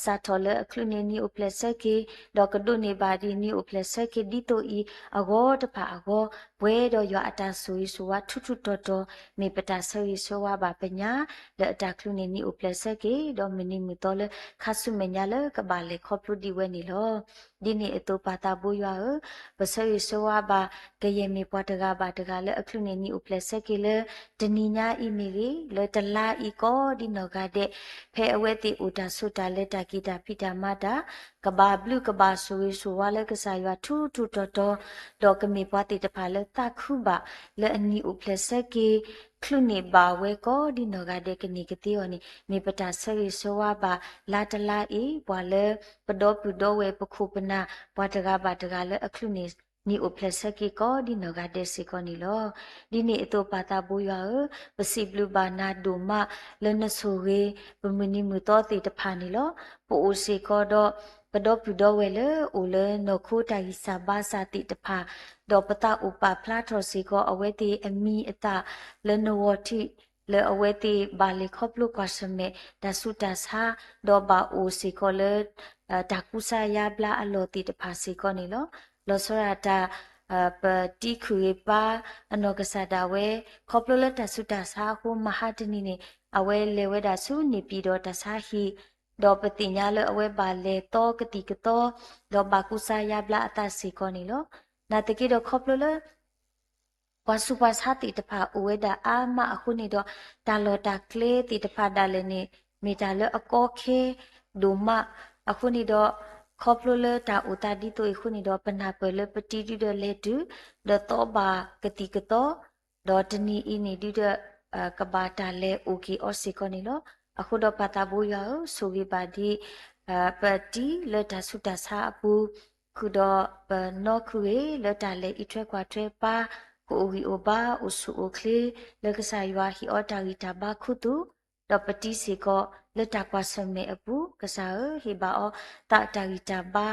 စးထီၣ်လၢအချုးန့ၢ်နံၣ်အိၣ်ဖျဲၣ်ဆၢက့ၤ, ဒီးကဒိးန့ၢ်ဘၣ်ဒ်နံၣ်အိၣ်ဖျဲၣ်ဆၢက့ၤဒ်သိးအံၤအဂီၢ်တဖၣ်အဂီၢ်, ပှဲၤဒီးယွၤအတၢ်ဆိၣ်ဂ့ၤဆိၣ်ဝါထူထူတီတီ, မ့ၢ်ပတၢ်ဆၢဂ့ၤဆၢဝါဘၣ်ပညါ, လၢအတၢ်ချုးန့ၢ်နံၣ်အိၣ်ဖျဲၣ်ဆၢက့ၤ, ဒီးမုၢ်နံၤမုၢ်သီလၢခါဆူမဲာ်ညါလၢကဘၣ်လဲၤခီဖျိဒံးဝဲန့ၣ်လီၤ. ဒ်န့ၣ်အသိးပၢ်သးဘိယွၤဧၢ, ပဆၢဂ့ၤဆၢဝါဘၣ် ကယဲၢ်မ့ၢ်ပှၤတဂၤဘၣ်တဂၤလၢအချုးန့ၢ်နံၣ်အိၣ်ဖျဲၣ်ဆၢက့ၤလၢ တနံၤညါအံၤမ့ၢ်ဂ့ၤ, လၢတလါအံၤကိးဒ်နီၢ်ဂၤဒဲး, ဖဲအဝဲသ့ၣ်အိၣ်တၢ်ဆိးတၢ်လၢတၢ်က့ၤတၢ်ဖံးတၢ်မၤတၢ်, ကဘၣ်ဘျုးကဘၣ်ဆိၣ်ဂ့ၤဆိၣ်ဝါလၢကစၢ်ယွၤထူထူတီတီ, ဒီးကမ့ၢ်ပှၤသ့ၣ်တဖၣ်လၢသးခုဘၣ် လၢအနံၣ်အိၣ်ဖျဲၣ်ဆၢက့ၤ ချုးန့ၢ်ဘၣ်ဝဲကိးဒ်နီၢ်ဂၤဒဲးကန့ၢ်ကသ့အီၤန့ၣ် မ့ၢ်ပတၢ်ဆၢဂ့ၤဆၢဝါဘၣ် လါတလါအံၤ ပှၤလၢပဒီပုၢ်ဒီဝဲၢ်ပခိၣ်ပနၢ် ပှၤတဂၤဘၣ်တဂၤလၢအချုးန့ၢ် နံၤအိၣ်ဖျဲၣ်ဆၢက့ၤကိးဒ်နီၢ်ဂၤဒဲးစ့ၢ်ကီးန့ၣ်လီၤ. ဒ်န့ၣ်အသိးပၢ်သးဘိယွၤဧၢ, ပစံးဘျုးဘၣ်နၤဒိၣ်မး လၢနဆိၣ်ဂ့ၤ ပမုၢ်နံၤမုၢ်သီသ့ၣ်တဖၣ်န့ၣ်လီၤ. ပအိၣ်စ့ၢ်ကီးဒီး ပဒီပုၢ်ဒီဝဲၢ်လၢအိၣ်လၢနီၢ်ခိတၢ်ဂံၢ်စၢ်ဘါစၢ်သ့ၣ်တဖၣ်, ဒီးပသးအိၣ်ပာ်ဖျါထီၣ်စ့ၢ်ကီး အဝဲသ့ၣ်အမံၤအသၣ် လၢနဂီၢ်ထံး လၢအဝဲသ့ၣ်ဘၣ်လဲၤခီဖျိကွၢ်ဆၢၣ်မဲာ်တၢ်ဆူးတၢ်ဆါ, ဒီးဘၣ်အိၣ်စ့ၢ်ကီးလၢ တၢ်ကူစါယါဘျါအလီၢ်သ့ၣ်တဖၣ်စ့ၢ်ကီးန့ၣ်လီၤ. လီၤဆီဒၣ်တၢ် ပတံၤခုၣ်ဂ့ၤပၢ်အနီၢ်ကစၢ်ဒၣ်ဝဲ ခီဖျိလၢတၢ်ဆူးတၢ်ဆါအဃိ မဟါတနံၤန့ၣ် အဝဲလဲၤဝဲဒၣ်ဆူန့ၣ်ပၠံၣ်ဒီးတၢ်ဆါဟံၣ်, ဒီးပသ့ၣ်ညါလၢအဝဲဘၣ်လဲၤသီကသံၣ်ကသီ, ဒီးဘၣ်ကူစါယါဘျါအသးစ့ၢ်ကီးန့ၣ်လီၤ. နာ်သက့ဒီးခီဖျိလၢ ပှၤဆူးပှၤဆါသ့ၣ်တဖၣ်အိၣ်ဝဲဒၣ်အါမးအဃိန့ၣ်ဒီး တၢ်လီၢ်တၢ်ကျဲသ့ၣ်တဖၣ်ဒၣ်လဲာ်န့ၣ် မ့ၢ်တၢ်လၢအကီခဲဒိၣ်မးအဃိန့ၣ်ဒီး ခီဖျိလၢတၢ်အိၣ်သးဒ်သိးအံၤအဃိန့ၣ်ဒီး ပနၢ်ပၢၢ်လၢပတံၤဒုဒီးလဲၤတုၤ ဒီးသီဘၣ်ကသံၣ်ကသီ ဒီးတနံၤအံၤန့ၣ်ဒုဒီး ကဘၣ်တၢ်လဲၤအိၣ်က့ၤအီၤစ့ၢ်ကီးန့ၣ်လီၤ. အဃိဒီးပၢ်သးဘိယွၤဧၢ, ဆိၣ်ဂ့ၤဘၣ်ဒ် ပတံၤလၢတၢ်ဆူးတၢ်ဆါအပူၤ, ဃုာ်ဒီးပနီၢ်ခုၣ်ဂ့ၤလၢတၢ်လဲၤအံးထွဲကွၢ်ထွဲပၢ်, ကအိၣ်ဂံၢ်အိၣ်ဘါ အိၣ်ဆူၣ်အိၣ်ချ့ လၢကစၢ်ယွၤဟ့ၣ်အီၤတၢ်ဂံၢ်တၢ်ဘါခူသူၣ်, ဒီးပတံၤစ့ၢ်ကီးလၢတၢ်ကွၢ်ဆၢၣ်မဲာ်အပူၤ, ကစၢ်ဧၢ, ဟ့ၣ်ဘၣ်အီၤသးတၢ်ဂံၢ်တၢ်ဘါ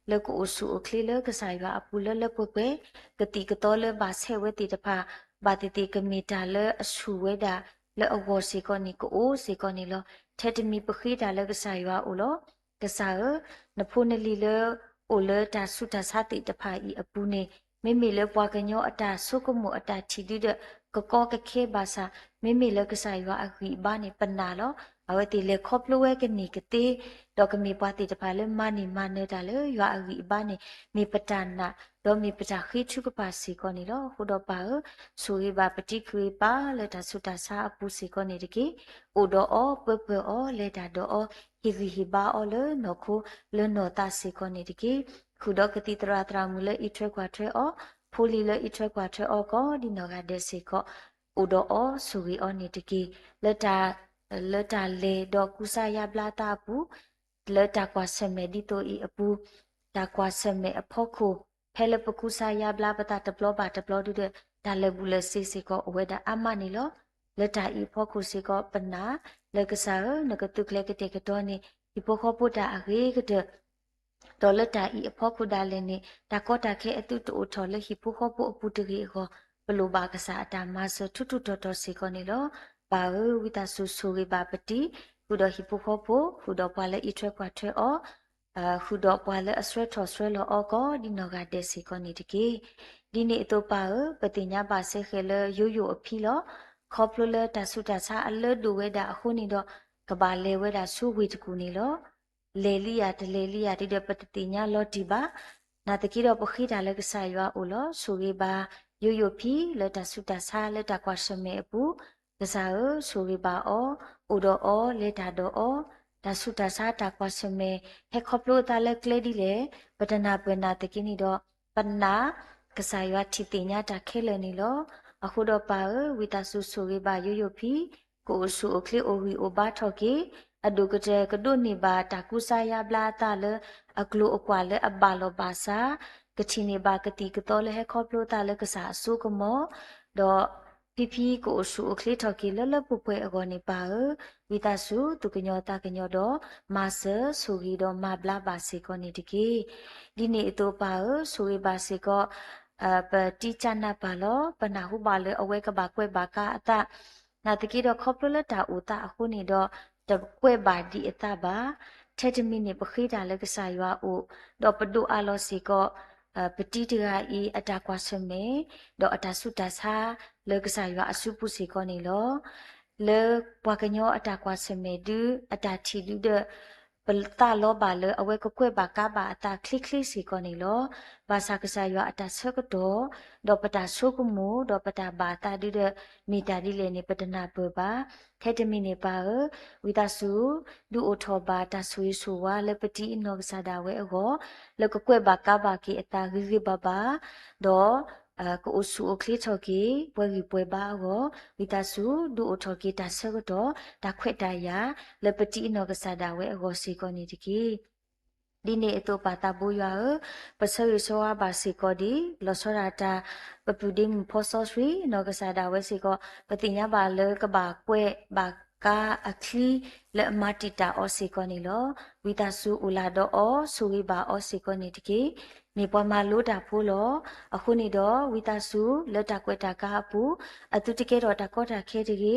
လၢကအိၣ်ဆူၣ်အိၣ်ချ့လၢကစၢ်ယွၤအပူၤလၢလၢပှဲၤပှဲၤ, ကသံၣ်ကသီလၢဘၣ်ဆဲးဝဲသ့ၣ်တဖၣ် ဘၣ်သ့ၣ်သ့ၣ်ကမ့ၢ်တၢ်လၢအဆူၣ်ဝဲဒၣ်လၢအဂီၢ်စ့ၢ်ကီးန့ၣ် ကအိၣ်စ့ၢ်ကီးန့ၣ်လီၤ. ထဲတမံၤပဃ့တၢ်လၢကစၢ်ယွၤအအိၣ်လီၤ. ကစၢ်ဧၢ, နဖိနလံၤလၢအိၣ်လၢတၢ်ဆူးတၢ်ဆါသ့ၣ်တဖၣ်အံၤအပူၤန့ၣ် မ့မ့ၢ်လၢပှၤကညီအတၢ်ဆိကမိၣ်အတၢ်ထံၣ်ဒုဒီး ကကီကခဲဘၣ်ဆၣ်, မ့မ့ၢ်လၢကစၢ်ယွၤအဂံၢ်အဘါန့ၣ် ပနာ်လီၤ. အဝဲသ့ၣ်လဲၤခီဖျိဝဲကန့ၢ်ကသ့, ဒီးကမ့ၢ်ပှၤသ့ၣ်တဖၣ်လၢမၤန့ၢ်မၤနၢၤတၢ်လၢယွၤအဂံၢ်အဘါန့ၣ် မ့ၢ်ပတၢ်နာ်, ဒီးမ့ၢ်ပတၢ်ဃ့ထုကဖၣ်စ့ၢ်ကီးန့ၣ်လီၤ. အဃိဒီးပၢ်ဧၢ, ဆိၣ်ဂ့ၤဘၣ်ပတံၤခုၣ်ဂ့ၤပၢ်လၢတၢ်ဆူးတၢ်ဆါအပူၤစ့ၢ်ကီးန့ၣ်တက့ၢ်. အိၣ်ဒီးအီၤ, ပၢပၢၢ်အီၤ, လဲၤတၢ်ဒီးအီၤ, ဟ့ၣ်ဂံၢ်ဟ့ၣ်ဘါအီၤလၢနီၢ်ခိလၢနီၢ်သးစ့ၢ်ကီးန့ၣ်တက့ၢ်. ဃုာ်ဒီးကသံၣ်သရၣ်သရၣ်မုၣ်လၢအံးထွဲကွၢ်ထွဲအီၤ, ဖိလံၤလၢအံးထွဲကွၢ်ထွဲအီၤ ကိးဒ်နီၢ်ဂၤဒဲးစ့ၢ်ကီး, အိၣ်ဒီးအီၤ, ဆိၣ်ဂ့ၤအီၤန့ၣ်တက့ၢ်. လၢတၢ် လၢတၢ်လဲၤဒီးကူစါယါဘျါသးအပူၤ, လၢတၢ်ကွၢ်ဆၢၣ်မဲာ်ဒ်သိးအံၤအပူၤ, တၢ်ကွၢ်ဆၢၣ်မဲာ်အဖီခိၣ်, ဖဲလၢပကူစါယါဘျါပသးတဘျီဘၣ်တဘျီဒုဒီး တၢ်လၢာ်ဘူၣ်လၢာ်စ့ၤစ့ၢ်ကီးအိၣ်ဝဲဒၣ်အါမးန့ၣ်လီၤ. လၢတၢ်အံၤအဖီခိၣ်စ့ၢ်ကီး ပနာ်လၢကစၢ်ဧၢ, နကသုးကျဲၤကတဲာ်ကတီၤန့ၣ် ဟံၣ်ဖိဃီဖိတၢ်အဂ့ၤကတၢၢ် ဒီးလၢတၢ်အံၤအဖီခိၣ်ဒၣ်လဲာ်န့ၣ် တၢ်ကီတၢ်ခဲအသုတအိၣ်ထီၣ်လၢဟံၣ်ဖိဃီဖိအပူၤတဂ့ၤအဂီၢ်, ပလိၣ်ဘၣ်ကစၢ်အတၢ်မၤစၢၤထူထူတီတီစ့ၢ်ကီးန့ၣ်လီၤ. ပၢ်ဧၢ, ဝံသးစူၤဆိၣ်ဂ့ၤဘၣ်ပတံၤ, ဃုာ်ဒီးဟံၣ်ဖိဃီဖိ, ဃုာ်ဒီးပှၤလၢအံးထွဲကွၢ်ထွဲအီၤ, ဃုာ်ဒီးပှၤလၢအဆှၢထီၣ်ဆှၢလီၤအီၤ ကိးဒ်နီၢ်ဂၤဒဲးစ့ၢ်ကီးန့ၣ်တက့ၢ်. ဒ်န့ၣ်အသိးပၢ်ဧၢ, ပသ့ၣ်ညါဘၣ်စ့ၢ်ကီးလၢယိယိအဖံလီၤ. ခီဖျိလၢတၢ်ဆူးတၢ်ဆါအလၢဒိၣ်ဝဲဒၣ်အဃိန့ၣ်ဒီး ကဘၣ်လဲၤဝဲဒၣ်ဆူဝ့ၢ်တကူၣ်န့ၣ်လီၤ. လဲၤလံယၤတလဲၤလံယၤဒ်ဒီး ပတသ့ၣ်ညါလီၤတံၢ်ဘၣ်. နာ်သက့ဒီးပဃ့တၢ်လၢကစၢ်ယွၤအအိၣ်လီၤ. ဆိၣ်ဂ့ၤဘၣ်ယိယိဖံလၢတၢ်ဆူးတၢ်ဆါလၢတၢ်ကွၢ်ဆၢၣ်မဲာ်အပူၤ, ကစၢ်ဧၢ, ဆိၣ်ဂ့ၤဘၣ်အီၤ, အိၣ်ဒီးအီၤ, လဲၤတၢ်ဒီးအီၤ, တၢ်ဆူးတၢ်ဆါတၢ်ကွၢ်ဆၢၣ်မဲာ် ဟဲခီဖျိအသးလၢကျဲဒ်လဲၣ်, ပတနၢ်ပၢၢ်နာ်သက့န့ၣ်ဒီး ပနာ် ကစၢ်ယွၤထံၣ်သ့ၣ်ညါတၢ်ခဲလၢာ်န့ၣ်လီၤ. အဃိဒီးပၢ်ဧၢ, ဝံသးစူၤဆိၣ်ဂ့ၤဘၣ်ယိယိဖံ, ကအိၣ်ဆူၣ်အိၣ်ချ့အိၣ်ဂံၢ်အိၣ်ဘါထီၣ်က့ၤ, အဒိၣ်ကတၢၢ်ကဒိးန့ၢ်ဘၣ်တၢ်ကူစါယါဘျါအသးလၢအကျိၤအကွာ်လၢအဘၣ်လီၤဘၣ်စး, ကထံၣ်န့ၢ်ဘၣ်ကသံၣ်ကသီလၢဟဲခီဖျိအသးလၢကစၢ်အစိကမီၤ, ဒီးဖံဖံကအိၣ်ဆူၣ်အိၣ်ချ့ထီၣ်က့ၤလၢလၢပှဲၤပှဲၤအဂီၢ်န့ၣ်ပၢ်ဧၢ, ဝံသးစူၤသူၣ်ကညီၤသးကညီၤဒီး မၤစၢၤဆိၣ်ဂ့ၤဒီးမၤဘျါဘၣ်စ့ၢ်ကီးန့ၣ်တက့ၢ်. ဒ်န့ၣ်အသိးပၢ်ဧၢ, ဆိၣ်ဂ့ၤဘၣ်စ့ၢ်ကီး ပတံၤကၢ်နၢ်ပၢ်လီၤ. ပနၢ်ဟူဘၣ်လၢအဝဲကဘၣ်ကွဲးဘၣ်ကါအသး, နာ်သက့ဒီးခီဖျိလၢတၢ်အိၣ်သးအဃိန့ၣ်ဒီး တကွဲးဘၣ်ဒံးအသးဘၣ်. ထဲတမံၤန့ၣ် ပဃ့တၢ်လၢကစၢ်ယွၤအအိၣ်, ဒီးပဒိးအးလီၤစ့ၢ်ကီး ပတံၤတဂၤအံၤအတၢ်ကွၢ်ဆၢၣ်မဲာ် ဒီးအတၢ်ဆူးတၢ်ဆါ လၢကစၢ်ယွၤအစုပူၤစ့ၢ်ကီးန့ၣ်လီၤ. လၢပှၤကညီအတၢ်ကွၢ်ဆၢၣ်မဲာ်ဒု အတၢ်ထံၣ်ဒုဒီး ပသးလီဘၣ်လၢအဝဲကကွဲးဘၣ်ကါဘၣ်အသးချ့ချ့စ့ၢ်ကီးန့ၣ်လီၤ. ဘၣ်ဆၣ်ကစၢ်ယွၤအတၢ်ဆၢကတီၢ် ဒီးပတၢ်ဆိကမိၣ် ဒီးပတၢ်ဘၣ်အသးဒုဒီး မ့ၢ်တၢ်ဒ်လဲၣ်န့ၣ် ပတနၢ်ပၢၢ်ဘၣ်. ထဲတမံၤန့ၣ်ပၢ်ဧၢ, ဝံသးစူၤ ဒုးအိၣ်ထီၣ်ဘၣ်တၢ်ဆိၣ်ဂ့ၤဆိၣ်ဝါလၢပတံၤအနီၢ်ကစၢ်ဒၣ်ဝဲအဂီၢ်, လၢကကွဲးဘၣ်ကါဘၣ်က့ၤအသးဂ့ၤဂ့ၤဘၣ်ဘၣ်, ဒီး ကအိၣ်ဆူၣ်အိၣ်ချ့ထီၣ်က့ၤ ပှဲၤဂံၢ်ပှဲၤဘါအဂီၢ်, ဝံသးစူၤ ဒုးအိၣ်ထီၣ်က့ၤတၢ်ဆၢကတီၢ် တၢ်ခွဲးတၢ်ယာ် လၢပတံၤအနီၢ်ကစၢ်ဒၣ်ဝဲအဂီၢ်စ့ၢ်ကီးန့ၣ်တက့ၢ်. ဒ်န့ၣ်အသိးပၢ်သးဘိယွၤဧၢ, ပဆၢဂ့ၤဆၢဝါဘၣ်စ့ၢ်ကီးဒ် လီၤဆီဒၣ်တၢ် ပပုၢ်ဒ့မုၣ်ဖီစီဆှံ နီၢ်ကစၢ်ဒၣ်ဝဲစ့ၢ်ကီး ပသ့ၣ်ညါဘၣ်လၢကဘၣ်ကွဲးဘၣ်ကါအချံလၢအမၤတံာ်တာ်အီၤစ့ၢ်ကီးန့ၣ်လီၤ. ဝံသးစူၤအိၣ်လၢ်ဒီးအီၤ ဆိၣ်ဂ့ၤဘၣ်အီၤစ့ၢ်ကီးန့ၣ်တက့ၢ်. မ့ၢ်ပှၤမၤလိတၢ်ဖိလီၤ. အဃိန့ၣ်ဒီး ဝံသးစူၤလၢတၢ်ကွဲးတၢ်ကါအပူၤ အသုတကဲထီၣ်တၢ်ကီတၢ်ခဲတဂ့ၤ,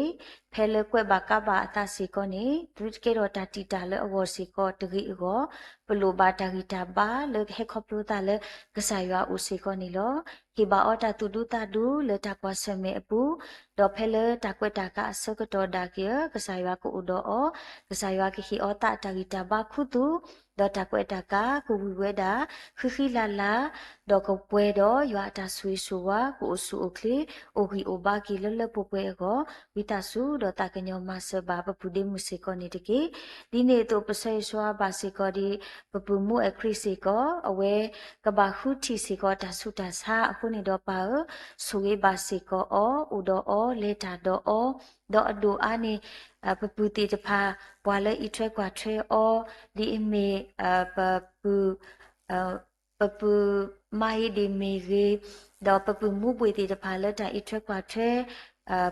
ဖဲလၢကွဲးဘၣ်ကါဘၣ်အသးစ့ၢ်ကီးန့ၣ် သုတကဲထီၣ်တၢ်တံာ်တာ်လၢအဂီၢ်စ့ၢ်ကီးတဂ့ၤအဂီၢ်, ပလိၣ်ဘၣ်တၢ်ဂံၢ်တၢ်ဘါလၢကဟဲခီဖျိသးလၢကစၢ်ယွၤအိၣ်စ့ၢ်ကီးန့ၣ်လီၤ. ဟ့ၣ်ဘၣ်အီၤတၢ်သူၣ်ဒူသးဒူလၢတၢ်ကွၢ်ဆၢၣ်မဲာ်အပူၤ, ဒီးဖဲလၢတၢ်ကွဲးတၢ်ကါအဆၢကတီၢ်ဒၣ်က့ၤဧၢ, ကစၢ်ယွၤကအိၣ်ဒီးအီၤ, ကစၢ်ယွၤကဟ့ၣ်အီၤသးတၢ်ဂံၢ်တၢ်ဘါခူသူၣ်, ဒီးတၢ်ကွဲးတၢ်ကါကဝံၤဝဲဒၣ် ဃံဃံလၤလၤ, ဒီးကပှဲၤဒီးယွၤအတၢ်ဆိၣ်ဂ့ၤဆိၣ်ဝါ ကအိၣ်ဆူၣ်အိၣ်ချ့ အိၣ်ဂံၢ်အိၣ်ဘါက့ၤလၢလၢပှဲၤပှဲၤအဂီၢ်, ဝံသးစူၤဒီးသးကညီၤမၤစၢၤဘၣ်ပပုၢ်ဒ့မုၣ်စ့ၢ်ကီးန့ၣ်တက့ၢ်. ဒ်န့ၣ်အသိးပဆၢဂ့ၤဆၢဝါဘၣ်စ့ၢ်ကီးဒ် ပပုၢ်မူအဲၣ်ခရံာ်စ့ၢ်ကီး အဝဲကဘၣ်ဃုထံၣ်စ့ၢ်ကီးတၢ်ဆူးတၢ်ဆါအဃိန့ၣ်ဒီးပၢ်ဧၢ, ဆိၣ်ဂ့ၤဘၣ်စ့ၢ်ကီးအီၤ, အိၣ်ဒီးအီၤ, လဲၤတၢ်ဒီးအီၤ, ဒီးအဒိၣ်အါန့ၣ် ပပုၢ်သ့ၣ်တဖၣ် ပှၤလၢအံးထွဲကွၢ်ထွဲအီၤ, ဒ်အမ့ၢ် ပပုၢ် ပပုၢ်မါဟ့ဒ့ၣ်မ့ၢ်ဂ့ၤ, ဒီးပပုၢ်မူဘှ့ၣ်သ့ၣ်တဖၣ်လၢတၢ်အံးထွဲကွၢ်ထွဲ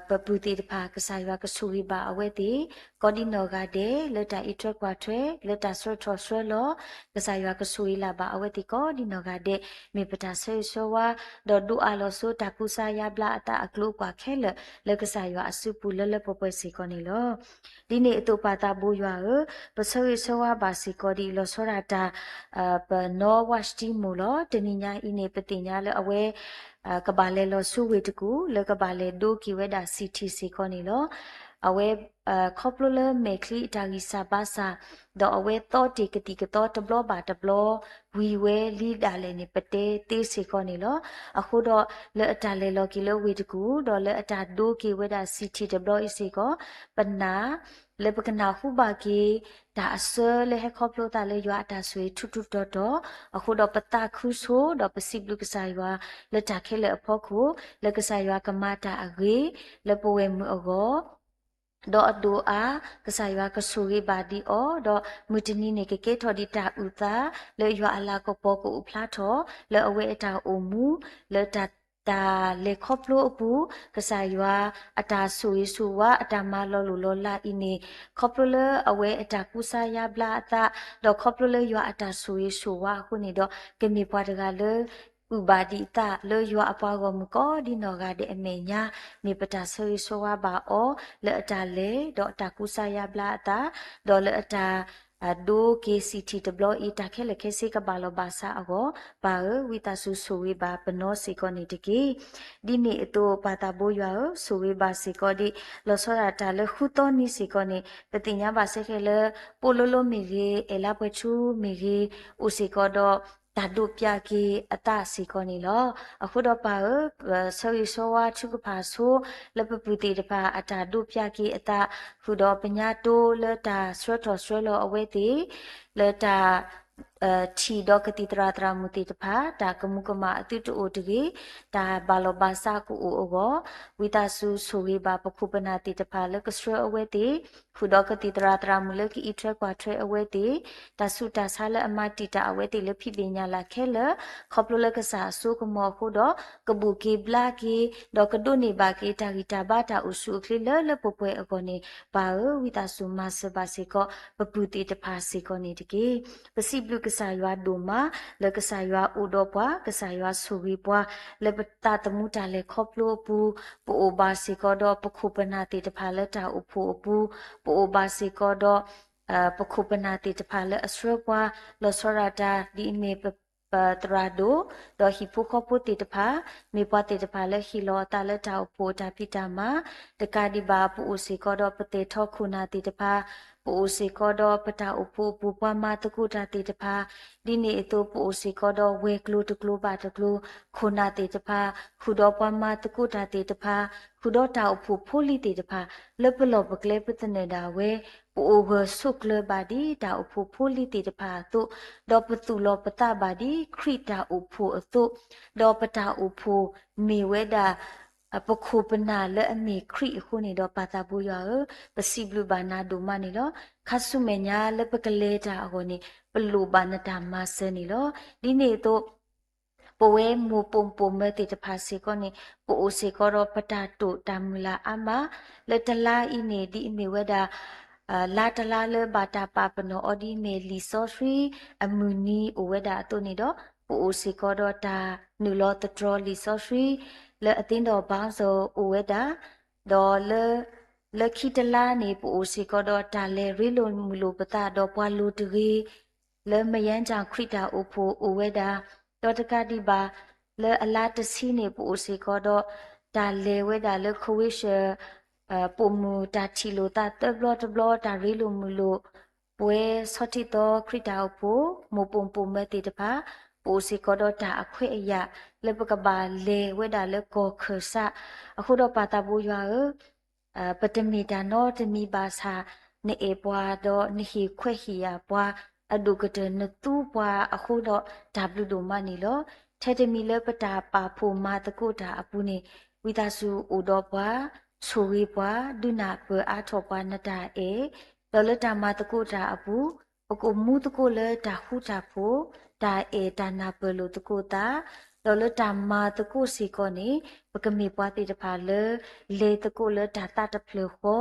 ပပုၢ်သ့ၣ်တဖၣ် ကစၢ်ယွၤကဆိၣ်ဂ့ၤဘၣ်အဝဲသ့ၣ် ကိးဒံနီၢ်ဂၤဒဲး လၢတၢ်အံးထွဲကွၢ်ထွဲ လၢတၢ်ဆှၢထီၣ်ဆှၢလီၤ, ကစၢ်ယွၤကဆိၣ်ဂ့ၤလၢ်ဘၣ်အဝဲသ့ၣ်ကိးဒံနီၢ်ဂၤဒဲး မ့ၢ်ပတၢ်ဆၢဂ့ၤဆၢဝါ, ဒီးဒိးအးလီၤဆိတၢ်ကူစါယါဘျါအသးအကျိၤအကွၢ်ခဲလၢာ် လၢကစၢ်ယွၤအစုပူၤလၢလၢပှဲၤပှဲၤစ့ၢ်ကီးန့ၣ်လီၤ. ဒ်န့ၣ်အသိးပၢ်သးဘိယွၤဧၢ, ပဆၢဂ့ၤဆၢဝါဘၣ်စ့ၢ်ကီးဒ်လီၤဆီဒၣ်တၢ် ပနီၢ်ဝၣ်စတံမိၢ်လီၤ. တနံၤညါအံၤန့ၣ် ပသ့ၣ်ညါလၢအဝဲ ကဘၣ်လဲၤလီၤဆူဝ့ၢ်တကူၣ် လၢကဘၣ်လဲၤဒိက့ၤဝဲဒၣ် စံးထံး စ့ၢ်ကီးန့ၣ်လီၤ. အဝဲ ခီဖျိလၢမဲာ်ချံအတၢ်ဂံၢ်စၢ်ဘါစၢ်, ဒီးအဝဲသီတ့ၢ်ကသံၣ်ကသီတဘျီဘၣ်တဘျီ ဝံၤဝဲလံဒၣ်လဲာ်န့ၣ် ပတဲသ့စ့ၢ်ကီးန့ၣ်လီၤ. အဃိဒီး လၢအတၢ်လဲၤလီၤက့ၤလၢဝ့ၢ်တကူၣ် ဒီးလၢအတၢ်ဒိက့ၤဝဲဒၣ် စံးထံး တဘျီအံၤစ့ၢ်ကီး ပနာ် လၢပကနၢ်ဟူဘၣ်က့ၤ တၢ်အစၢလၢဟဲခီဖျိသးလၢယွၤအတၢ်ဆိၣ်ဂ့ၤထူထူတီၤတီၤ, အဃိဒီးပသးခုဆိ ဒီးပစံးဘျုးကစၢ်ယွၤ လၢတၢ်ခဲလၢာ်အဖီခိၣ် လၢကစၢ်ယွၤကမၤတၢ်အဂ့ၤ လၢပဝဲၢ်မုၢ်အဂီၢ် ဒီးအဒိၣ်အါ ကစၢ်ယွၤကဆိၣ်ဂ့ၤဘၣ်ဒံးအီၤ, ဒီးမုၢ်တနံၤန့ၣ် ကကဲထီၣ်ဒံးတၢ်အုၣ်သး လၢယွၤအလၤကပီၤကအိၣ်ဖျါထီၣ် လၢအဝဲအတၢ်အိၣ်မူ လၢတၢ် တၢ်လဲၤခီဖျိအပူၤ ကစၢ်ယွၤအတၢ်ဆိၣ်ဂ့ၤဆိၣ်ဝါ အတၢ်မၤလီၤလိၢ်လီၤလးအံၤန့ၣ် ခီဖျိလၢအဝဲအတၢ်ကူစါယါဘျါအသး ဒီးခီဖျိလၢယွၤအတၢ်ဆိၣ်ဂ့ၤဆိၣ်ဝါအဃိန့ၣ်ဒီး ကမ့ၢ်ပှၤတဂၤလၢ အုၣ်ဘၣ်ဒံးအသးလၢယွၤအပှၤဂီၢ်မုၢ်ကိးဒံနီၢ်ဂၤဒဲးအမဲာ်ညါ မ့ၢ်ပတၢ်ဆၢဂ့ၤဆၢဝါဘၣ်အီၤ လၢအတၢ်လဲၤ ဒီးအတၢ်ကူစါယါဘျါအသး ဒီးလၢအတၢ် ဒိက့ၤစံးထံးတဘျီအံၤ တၢ်ခဲလၢာ်ခဲဆ့ကဘၣ်လီၤဘၣ်စးအဂီၢ် ပၢ်ဧၢ ဝံသးစူၤဆိၣ်ဂ့ၤဘၣ်ပနီၢ်စ့ၢ်ကီးန့ၣ်တက့ၢ်. ဒ်န့ၣ်အသိး ပၢ်သးဘိယွၤဧၢ, ဆိၣ်ဂ့ၤဘၣ်စ့ၢ်ကီးဒ် လီၤဆီဒၣ်တၢ်လၢဃုသီနံၤစ့ၢ်ကီးန့ၣ် ပသ့ၣ်ညါဘၣ်စ့ၢ်ကီးလၢ ပိာ်လိၤလိၤမ့ၢ်ဂ့ၤ, အဲၣ်လါပှဲၤထူမ့ၢ်ဂ့ၤ, အိၣ်စ့ၢ်ကီးဒီး တၢ်ဒိးပျးက့ၤအသးစ့ၢ်ကီးန့ၣ်လီၤ. အဃိဒီးပၢ်ဧၢ, ဆၢဂ့ၤဆၢဝါထုကဖၣ်ဆိ လၢပပုၢ်သ့ၣ်တဖၣ်အတၢ်ဒိးပျးက့ၤအသး ဃုာ်ဒီးပညါတိလၢတၢ်ဆှၢထီၣ်ဆှၢလီၤအဝဲသ့ၣ် လၢတၢ် ထံၣ်ဒီးကသံၣ်သရၣ်သရၣ်မုၣ်သ့ၣ်တဖၣ် တၢ်ကမူၤကမၣ်အသုတအိၣ်တဂ့ၤ, တၢ်ဘၣ်လီၤဘၣ်စးကအိၣ်အဂီၢ်, ဝံသးစူၤဆိၣ်ဂ့ၤဘၣ်ပခိၣ်ပနၢ်သ့ၣ်တဖၣ်လၢကဆှၢအဝဲသ့ၣ်, ဃုာ်ဒီးကသံၣ်သရၣ်သရၣ်မုၣ်လၢကအံးထွဲကွၢ်ထွဲအဝဲသ့ၣ်, တၢ်ဆူးတၢ်ဆါလၢအမၤတံာ်တာ်အဝဲသ့ၣ်လၢဖံးဘ့ၣ်ညၣ်လၢ်ခဲလၢာ်, ခီဖျိလၢကစၢ်အစိကမီၤအဃိဒီး ကဘိၣ်က့ၤဘျါက့ၤ, ဒီးကဒိးန့ၢ်ဘၣ်က့ၤတၢ်ဂံၢ်တၢ်ဘါတၢ်အိၣ်ဆူၣ်အိၣ်ချ့လၢလၢပှဲၤပှဲၤအဂီၢ်န့ၣ်, ပၢ်ဧၢ, ဝံသးစူၤမၤစၢၤဘၣ်စ့ၢ်ကီး ပပုၢ်သ့ၣ်တဖၣ်စ့ၢ်ကီးန့ၣ်တက့ၢ်. ပစံးဘျုးကစၢ်ယွၤဒိၣ်မး လၢကစၢ်ယွၤအိၣ်ဒီးပှၤ, ကစၢ်ယွၤဆိၣ်ဂ့ၤပှၤ, လၢပသးသမူတၢ်လဲၤခီဖျိအပူၤ, ပအိၣ်ဘၣ်စ့ၢ်ကီးဒီးပခိၣ်ပနၢ်သ့ၣ်တဖၣ်လၢတၢ်အိၣ်ဖှိၣ်အပူၤ, ပအိၣ်ဘၣ်စ့ၢ်ကီးဒီး ပခိၣ်ပနၢ်သ့ၣ်တဖၣ်လၢအဆှၢပှၤ, လီၤဆီဒၣ်တၢ်ဒ်အမ့ၢ်ပ ပသရၣ်ဒိၣ်, ဒီးဟံၣ်ဖိဃီဖိသ့ၣ်တဖၣ်, မ့ၢ်ပှၤသ့ၣ်တဖၣ်လၢဟ့ၣ်လီၤအသးလၢတၢ်အိၣ်ဖှိၣ်အတၢ်ဖံးတၢ်မၤ, တကးဒံးဘၣ် ပအိၣ်စ့ၢ်ကီးဒီးပသဲးထီၣ်ခိၣ်နၢ်သ့ၣ်တဖၣ်, ပအိၣ်စ့ၢ်ကီးဒီးပတၢ်အိၣ်ဖှိၣ်အပူၤပှၤမၤသကိးတၢ်သ့ၣ်တဖၣ်, ဒ်န့ၣ်အသိးပအိၣ်စ့ၢ်ကီးဒီးဝဲၤကျိၤတကျိၤဘၣ်တကျိၤ, ခိၣ်နၢ်သ့ၣ်တဖၣ်, ဃုာ်ဒီးပှၤမၤသကိးတၢ်သ့ၣ်တဖၣ်, ဃုာ်ဒီးတၢ်အိၣ်ဖှိၣ်ဖိလံၤသ့ၣ်တဖၣ်, လၢပလီၢ်ပကျဲပသနၢၣ်ဒၣ်ဝဲ, ပအိၣ်ဂၢၢ်ဆိးကျၢၤဘၣ်ဒ်တၢ်အိၣ်ဖှိၣ်ဖိလံၤသ့ၣ်တဖၣ်အသိး, ဒီးပသူၣ်လီၤပသးဘၣ်ဒ်ခရံာ်တၢ်အိၣ်ဖှိၣ်အသိး, ဒီးပတၢ်အိၣ်ဖှိၣ်မ့ၢ်ဝဲဒၣ် ပခိၣ်ပနၢ်လၢအမ့ၢ်ခရံာ်အဃိန့ၣ်ဒီး ပၢ်သးဘိယွၤဧၢ, ပစံးဘျုးဘၣ်နၤဒိၣ်မးန့ၣ်လီၤ. ခါဆူမဲာ်ညါလၢပကလဲၤတၢ်အဂီၢ်န့ၣ် ပလိၣ်ဘၣ်နတၢ်မၤစၢၤန့ၣ်လီၤ. ဒ်န့ၣ်အသိး ပဝဲမိၢ်ပိာ်မုၣ်ပိာ်မၢၤသ့ၣ်တဖၣ်စ့ၢ်ကီးန့ၣ် ပအိၣ်စ့ၢ်ကီးဒီးပတၢ်တိာ်တၢ်မုၢ်လၢ်အါမး လၢတလါအံၤန့ၣ် ဒ်အမ့ၢ်ဝဲဒၣ် လါတလါလၢဘၣ်တၢ်ပာ်ပနီၣ်အီၤဒ်အမ့ၢ်လံာ်စီဆှံအမုၢ်နံၤအိၣ်ဝဲဒၣ်အသိးန့ၣ်ဒီး ပအိၣ်စ့ၢ်ကီးဒီးတၢ်နုာ်လီၤသတြီၤလံာ်စီဆှံ လၢအသ့ဒီးဘါစၢၤအိၣ်ဝဲဒၣ် ဒီးလၢ လၢခံတလါန့ၣ် ပအိၣ်စ့ၢ်ကီးဒီးတၢ်လဲၤရ့လိာ်မုာ်လိာ်ပသးဒီးပှၤလိၤတဂ့ၤ လၢမယၤကၠၣ်ခရံာ်တၢ်အိၣ်ဖှိၣ်အိၣ်ဝဲဒၣ် ဒီးတကးဒံးဘၣ် လၢအလါတဆံန့ၣ် ပအိၣ်စ့ၢ်ကီးဒီး တၢ်လဲၤဝဲဒၣ်လၢ Croatia ပိာ်မုၣ်တၢ်ထံၣ်လိာ်သးသၢဘျီတဘျီ တၢ်ရ့လိာ်မုာ်လိာ် ပဝဲဆီထံသီခရံာ်တၢ်အိၣ်ဖှိၣ် မိၢ်ပိာ်မုၣ်ပိာ်မၢၤသ့ၣ်တဖၣ် ပအိၣ်စ့ၢ်ကီးဒီးတၢ်အခွဲးအယာ် လၢပကဘၣ်လဲၤဝဲဒၣ်လၢကီၢ်ခၢၣ်စး အဃိဒီးပၢ်သးဘိယွၤဧၢ ပတမ့ၢ်တၢ်နီတမံၤဘၣ်ဆၣ် နအဲၣ်ပှၤဒီးနဟ့ၣ်ခွဲးဟ့ၣ်ယာ်ပှၤ အဒိၣ်ကတၢၢ်နသူပှၤအဃိဒီးတၢ်ဘျုးဒိၣ်မးန့ၣ်လီၤ. ထဲတမံၤလၢပတၢ်ပာ်ဖှိၣ်မၤသကိးတၢ်အပူၤန့ၣ် ဝံသးစူၤအိၣ်ဒီးပှၤ ဆိၣ်ဂ့ၤပှၤ ဒုးနၢ်ပၢၢ်အါထီၣ်ပှၤနတၢ်အဲၣ် ဒီးလၢတၢ်မၤသကိးတၢ်အပူၤ ပကမူသကိးလၢတၢ်ဃူတၢ်ဖိး တၢ်အဲၣ်တၢ်နၢ်ပၢၢ်လိာ်သကိးသး ဒီးလၢတၢ်မၤသကိးစ့ၢ်ကီးန့ၣ် ပကမ့ၢ်ပှၤသ့ၣ်တဖၣ်လၢ လဲၤသကိးလၢတၢ်သးတဖျၢၣ်ဃီ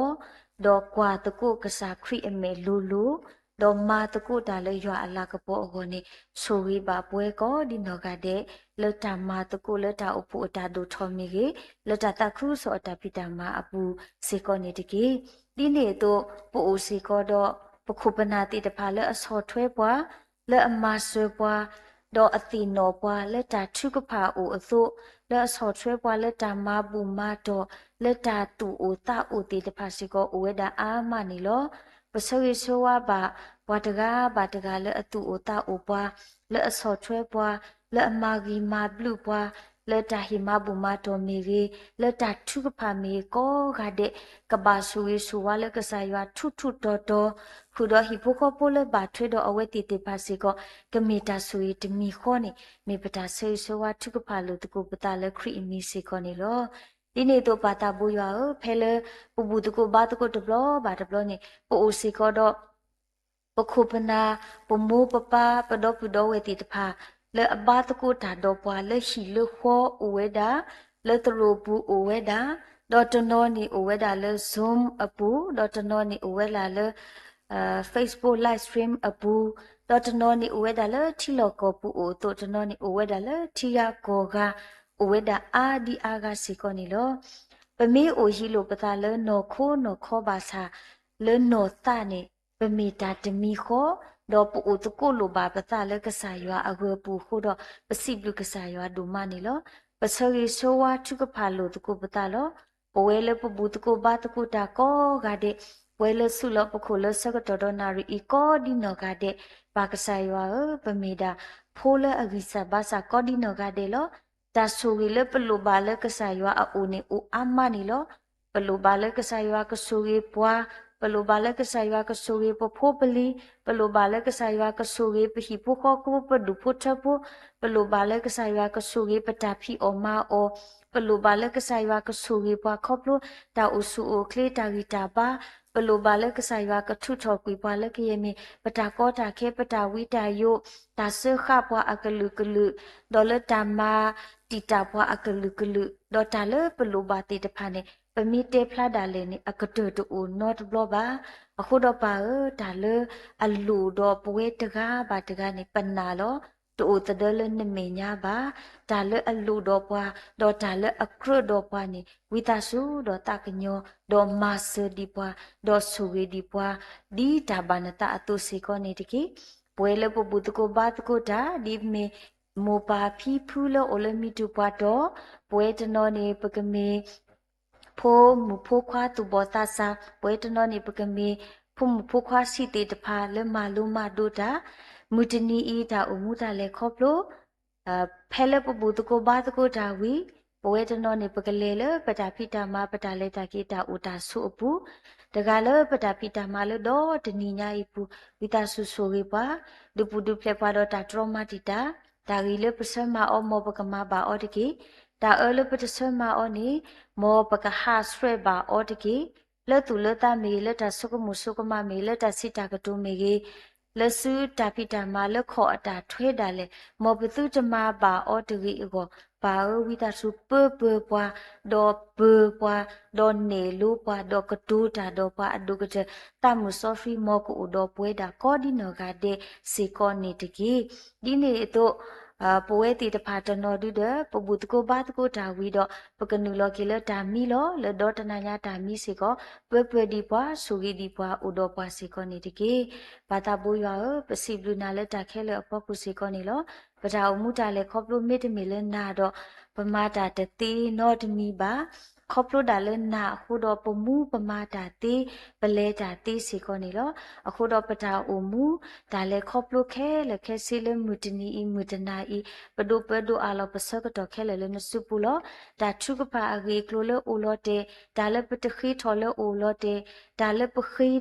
ဒီးကွၢ်သကိးကစၢ်ခရံာ်အမဲာ်လိၤလိၤ ဒီးမၤသကိးတၢ်လၢယွၤအလၤကပီၤအဂီၢ်န့ၣ် ဆိၣ်ဂ့ၤဘၣ်ပဝဲကိးဒ်နီၢ်ဂၤဒဲး လၢတၢ်မၤသကိးလၢတၢ်အိၣ်ဖှိၣ်အတၢ်ဒိၣ်ထီၣ်မ့ၢ်ဂ့ၤ, လၢတၢ်သးခုကစီၣ်အတၢ်ဖံးတၢ်မၤအပူၤစ့ၢ်ကီးန့ၣ်တက့ၢ်. ဒ်န့ၣ်အသိး ပအိၣ်စ့ၢ်ကီးဒီး ပခိၣ်ပနၢ်သ့ၣ်တဖၣ်လၢအဆီၣ်ထွဲပှၤ, လၢအမၤစၢၤပှၤ, ဒီးအသ့ၣ်နီၣ်ပှၤလၢတၢ်ထုကဖၣ်အအိၣ်အသိး, လၢအဆီၣ်ထွဲပှၤလၢတၢ်မၤဘူၣ်မၤတီၢ်, လၢတၢ်သူၣ်အိၣ်သးအိၣ်သ့ၣ်တဖၣ်စ့ၢ်ကီးအိၣ်ဝဲဒၣ်အါမးန့ၣ်လီၤ. ပဆၢဂ့ၤဆၢဝါဘၣ် ပှၤတဂၤဘၣ်တဂၤလၢအသူၣ်အိၣ်သးအိၣ်ပှၤ, လၢအဆီၣ်ထွဲပှၤ, လၢအမၤဂ့ၤမၤဘျုးပှၤ, လၢတၢ်ဟ့ၣ်မၤဘူၣ်မၤတီၢ်မ့ၢ်ဂ့ၤ, လၢတၢ်ထုကဖၣ်မ့ၢ်ဂ့ၤ ကိးဂၤဒဲး ကဘၣ်ဆိၣ်ဂ့ၤဆိၣ်ဝါလၢကစၢ်ယွၤထူထူတီတီ, ဃုာ်ဒီးဟံၣ်ဖိဃီဖိလၢဘၣ်ထွဲဒီးအဝဲသ့ၣ်သ့ၣ်တဖၣ်စ့ၢ်ကီး ကမ့ၢ်တၢ်ဆိၣ်ဂ့ၤတမံၤဃီန့ၣ် မ့ၢ်ပတၢ်ဆၢဂ့ၤဆၢဝါထုကဖၣ်လိာ်သကိးပသးလၢခရံာ်အမံၤစ့ၢ်ကီးန့ၣ်လီၤ. ဒ်န့ၣ်အသိးပၢ်သးဘိယွၤဧၢ, ဖဲလၢပဘူၣ်သကိးဘါသကိးတဘျီဘၣ်တဘျီန့ၣ် ပအိၣ်စ့ၢ်ကီးဒီး ပခိၣ်ပနၢ်, ပမိၢ်ပပၢ်, ပဒီပုၢ်ဒီဝဲၢ်သ့ၣ်တဖၣ် လၢအဘါသကိးတၢ်ဒီးပှၤလၢဟံၣ်လၢဃီအိၣ်ဝဲဒၣ်, လၢသရိာ်ပူၤအိၣ်ဝဲဒၣ်, ဒီးတနီၤန့ၣ်အိၣ်ဝဲဒၣ်လၢ Zoom အပူၤ, ဒီးတနီၤန့ၣ်အိၣ်ဝဲဒၣ်လၢ Facebook live stream အပူၤ, ဒီးတနီၤန့ၣ်အိၣ်ဝဲဒၣ်လၢထံလီၢ်ကီၢ်ပူၤအိၣ်အသိး, တနီၤန့ၣ်အိၣ်ဝဲဒၣ်လၢထံဂၤကီၢ်ဂၤ အိၣ်ဝဲဒၣ်အါဒံအါဂၤစ့ၢ်ကီးန့ၣ်လီၤ. ပမ့ၢ်အိၣ်ဟံးလိာ်ပသးလၢနီၢ်ခိနီၢ်ခီဘၣ်ဆၣ် လၢနီၢ်သးန့ၣ် ပမ့ၢ်တၢ်တမံၤဃီ, ဒီးပအိၣ်သကိးလိာ်ဘၣ်ပသးလၢကစၢ်ယွၤအဂၢၤအပူၤအဃိဒီး ပစံးဘျုးကစၢ်ယွၤဒိၣ်မးန့ၣ်လီၤ. ပဆၢဂ့ၤဆၢဝါထုကဖၣ်လိာ်သကိးပသးလီၤ. ပဝဲလၢပဘူၣ်သကိးဘါသကိးတၢ်ကိးဂၤဒဲး, ပဝဲလၢဆူၣ်လီၤပခိၣ်လၢဆၢကတီၢ်ဒီးနၣ်ရံၣ်အံၤကိးဒ်နီၢ်ဂၤဒဲး, ပၢ်ကစၢ်ယွၤဧၢ, ပမ့ၢ်ဒၣ်ဖိလၢအဂံၢ်စၢ်ဘါစၢ်ကိးဒ်နီၢ်ဂၤဒဲးလီၤ. တၢ်ဆိၣ်ဂ့ၤလၢပလိၣ်ဘၣ်လၢကစၢ်ယွၤအအိၣ်န့ၣ်အိၣ်အါမးန့ၣ်လီၤ. ပလိၣ်ဘၣ်လၢကစၢ်ယွၤကဆိၣ်ဂ့ၤပှၤ, ပလိၣ်ဘၣ်လၢကစၢ်ယွၤကဆိၣ်ဂ့ၤပဖိပလံၤ, ပလိၣ်ဘၣ်လၢကစၢ်ယွၤကဆိၣ်ဂ့ၤပဟံၣ်ဖိဃီဖိ ပဒူၣ်ဖိထၢဖိ, ပလိၣ်ဘၣ်လၢကစၢ်ယွၤကဆိၣ်ဂ့ၤပတၢ်ဖံးအီၣ်မၤအီၣ်, ပလိၣ်ဘၣ်လၢကစၢ်ယွၤကဆိၣ်ဂ့ၤပှၤခီဖျိ တၢ်အိၣ်ဆူၣ်အိၣ်ချ့တၢ်ဂံၢ်တၢ်ဘါ, ပလိၣ်ဘၣ်လၢကစၢ်ယွၤကထုးထီၣ်ကွံာ်ပှၤလၢကယဲၢ်မ့ၢ် ပတၢ်ကီတၢ်ခဲ ပတၢ်ဝံတၢ်ယိး, တၢ်စၢဃာ်ပှၤအကလုာ်ကလုာ်, ဒီးလၢတၢ်မၤတံာ်တာ်ပှၤအကလုာ်ကလုာ်, ဒီးတၢ်လၢပလိၣ်ဘၣ်သ့ၣ်တဖၣ်န့ၣ် ပမ့ၢ်တဲဖျါဒၣ်လဲာ်န့ၣ် အကတၢၢ်တအိၣ်နီတဘျီဘၣ်. အဃိဒီးပၢ်ဧၢ, တၢ်လၢအလိၣ်ဒီးပဝဲတဂၤဘၣ်တဂၤန့ၣ် ပနာ်လီၤ. တအိၣ်သဒၢလၢနမဲာ်ညါဘၣ်. တၢ်လၢအလိၣ်ဒီးပှၤ, ဒီးတၢ်လၢအကြၢးဒီးပှၤန့ၣ် ဝံသးစူၤဒီးသးကညီၤ, ဒီးမၤစၢၤဒံးပှၤ, ဒီးဆိၣ်ဂ့ၤဒံးပှၤ, ဒ်တၢ်ဘၣ်နသးအသိးစ့ၢ်ကီးန့ၣ်တက့ၢ်. ပဝဲလၢပဘူၣ်သကိးဘါသကိးတၢ် ဒ်မ့ၢ်မိၢ်ပၢ်ဖံဖုလၢအိၣ်လၢမံတူၢ်ပှၤတီၢ်, ပဝဲတနီၤန့ၣ် ပကမ့ၢ် ဖိမုၣ်ဖိခွါသူၣ်ဘီၣ်သးစၢ်, ပဝဲတနီၤန့ၣ် ပကမ့ၢ်ဖိမုၣ်ဖိခွါဆံးသ့ၣ်တဖၣ်လၢမၤလိမၤဒိးတၢ်, မုၢ်တနံၤအံၤ တၢ်အိၣ်မူတၢ်လဲၤခီဖျိ ဖဲလၢပဘူၣ်သကိးဘါသကိးတၢ်ဝံၤ, ပဝဲတနီၤန့ၣ် ပကလဲၤလၢပတၢ်ဖံးတၢ်မၤ ပတၢ်လဲၤတၢ်က့ၤတၢ်အိၣ်တၢ်ဆိးအပူၤ, တဂၤလၢပတၢ်ဖံးတၢ်မၤလၢဒီတနံၤညါအံၤပူၤ, ဝံသးစူၤဆိၣ်ဂ့ၤပှၤ, ဒုးပူၤဒုးဖျဲးပှၤဒီးတၢ်တြီမၤတံာ်တာ်, တၢ်ဂ့ၤလၢပဆၢမၤအီၤ မ်ပကမၤဘၣ်အီၤတက့ၢ်. တၢ်အၢလၢပတဆၢမၤအီၤန့ၣ်, မ်ပကဟးဆှဲးဘၣ်အီၤတက့ၢ်. လၢသူၣ်လၢသးမ့ၢ်ဂ့ၤ, လၢတၢ်ဆိကမိၣ်ဆိကမးမ့ၢ်ဂ့ၤ, လၢတၢ်စံးတၢ်ကတိၤမ့ၢ်ဂ့ၤ, လၢစုတၢ်ဖံးတၢ်မၤလၢခီၣ်အတၢ်ထွဲဒၣ်လဲာ်, မ်ပသုတမၤဘၣ်အီၤတဂ့ၤအဂီၢ်, ပၢ်ဧၢ, ဝံသးစူၤပၢပၢၤပှၤ, ဒီးပၢၤပှၤ, ဒီးနဲၣ်လိပှၤ, ဒီးကတိၤတၢ်ဒီးပှၤအဒိၣ်ကတၢၢ်, သးမုၢ်စီဆှံမ်ကအိၣ်ဒီးပဝဲဒၣ်ကိးဒ်နီၢ်ဂၤဒဲးစ့ၢ်ကီးန့ၣ်တက့ၢ်. ဒ်န့ၣ်အသိး ပဝဲသ့ၣ်တဖၣ်တနီၤဒုဒီး ပဘူၣ်သကိးဘါသကိးတၢ်ဝံၤဒီး ပကနုာ်လီၤက့ၤလၢတၢ်မံလီၤ. လၢဒီတနၤညါတၢ်မံစ့ၢ်ကီး ပၢပၢၤဒံးပှၤ, ဆိၣ်ဂ့ၤဒံးပှၤ, အိၣ်ဒီးပှၤစ့ၢ်ကီးန့ၣ်တက့ၢ်. ပၢ်သးဘိယွၤဧၢ, ပစံးဘျုးနၤလၢတၢ်ခဲလၢာ်အဖီခိၣ်စ့ၢ်ကီးန့ၣ်လီၤ. ပတၢ်အိၣ်မူတၢ်လဲၤခီဖျိမ့တမ့ၢ်လၢနၤဒီး ပမၤတၢ်တသ့နီတမံၤဘၣ်. ခီဖျိဒၣ်လၢနၤအဃိဒီး ပမူပမၤတၢ်သ့, ပလဲၤတၢ်သ့စ့ၢ်ကီးန့ၣ်လီၤ. အဃိဒီးပတၢ်အိၣ်မူ တၢ်လဲၤခီဖျိခဲလၢာ်ခဲဆ့လၢမုၢ်တနံၤအံၤ မုၢ်တနၤအံၤ ပဒိးပၢဒိးအးလီၤပဆၢကတီၢ်ခဲလၢာ်လၢနစုပူၤလီၤ. တၢ်ထုကဖၣ်အဂ့ၢ်အကျိၤလၢအိၣ်လီၤတဲာ်, တၢ်လၢပတဃ့ထီၣ်လၢအိၣ်လီၤတဲာ်, တၢ်လၢပဃ့ဒီး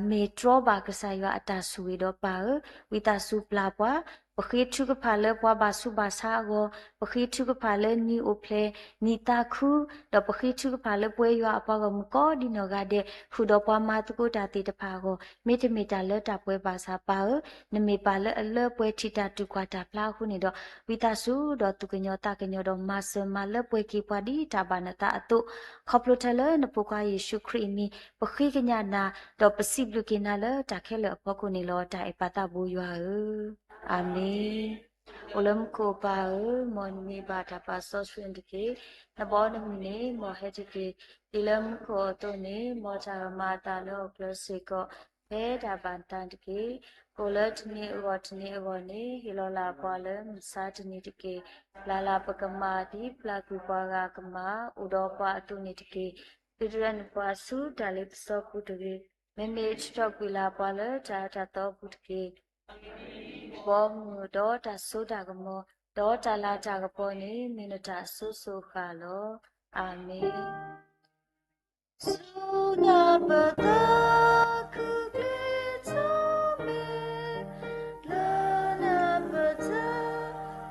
မ့ၢ်တြီဘၣ်ကစၢ်ယွၤအတၢ်ဆိၣ်ဂ့ၤဒီးပၢ်ဧၢ, ဝံသးစူၤပျၢ်ပှၤ, ပဃ့ထုကဖၣ်လၢပှၤဘၣ်ဆူးဘၣ်ဆါအဂီၢ်, ပဃ့ထုကဖၣ်လၢနံၤအိၣ်ဖျဲၣ်, နံၤသးခု, ဒီးပဃ့ထုကဖၣ်လၢပဝဲယွၤအပှၤဂီၢ်မုၢ်ကိးဒ်နီၢ်ဂၤဒဲး ဃုာ်ဒီးပှၤမၤသကိးတၢ်သ့ၣ်တဖၣ်အဂီၢ်, မ့တမ့ၢ်တၢ်လၢတၢ်ပှဲၤဘၣ်ဆၣ်ပၢ်ဧၢ, နမ့ၢ်ပၢ်လၢအလၢပှဲၤထံၣ်တၢ်တူၢ်ကွၢ်တၢ်ဖျါအဃိန့ၣ်ဒီး ဝံသးစူၤဒီးသူၣ်ကညီၤသးကညီၤဒီးမၤစၢၤမၤလၢပှဲၤက့ၤပှၤဒ်တၢ်ဘၣ်နသးအသိး, ခီဖျိထဲလၢနဖိခွါယ့ၣ်ၡူးခရံာ်အမံၤ ပဃ့ကညးနၤ, ဒီးပစံးဘျုးက့ၤနၤလၢတၢ်ခဲလၢာ်အဖီခိၣ်န့ၣ်လီၤ. တၢ်အဲၣ်ပၢ်သးဘိယွၤဧၢ, အၤမ့ၣ်. အိၣ်လၢမူခိၣ်ပၢ်ဧၢ, မ်နမံၤဘၣ်တၢ်ပာ်စီဆှံတက့ၢ်. နဘီနမုၢ်န့ၣ် မ်ဟဲတက့ၢ်. ဒ်လၢမူခိၣ်အသိးန့ၣ် မ်တၢ်ကမၤအသးလၢဟီၣ်ခိၣ်ချၢစ့ၢ်ကီး ဖဲတၢ်ဘၣ်နသးတက့ၢ်. အိၣ်လၢတနံၤအဂီၢ်တနံၤအဂီၢ်န့ၣ် ဟ့ၣ်လီၤလၢ်ပှၤလၢမုၢ်ဆါတနံၤတက့ၢ်. ပျၢ်လၢ်ပကမၣ်ဒ်ပျၢ်ကွံာ်ပှၤဂၤအကမၣ် အိၣ်ဒီးပှၤအသိးန့ၣ်တက့ၢ်. သုတရၢနုာ်ပှၤဆူတၢ်လ့ပစီပူၤတဂ့ၤ. မ့မ့ၢ်ထုးထီၣ်ကွံာ်လၢ်ပှၤလၢတၢ်အၢတၢ်သီအပူၤတက့ၢ်. ဘီမုၢ်ဒီးတၢ်စိတၢ်ကမီၤ ဒီးတၢ်လၤတၢ်ကပီၤန့ၣ် မ့ၢ်နတၢ်အစိၤစိၤအဃၣ်လီၤ. အၤမ့ၣ်. ဆူနၢ်ပၢၢ်သးခုက့ၤထီၣ်မ့ၢ် လၢနၢ်ပၢၢ်တၢ်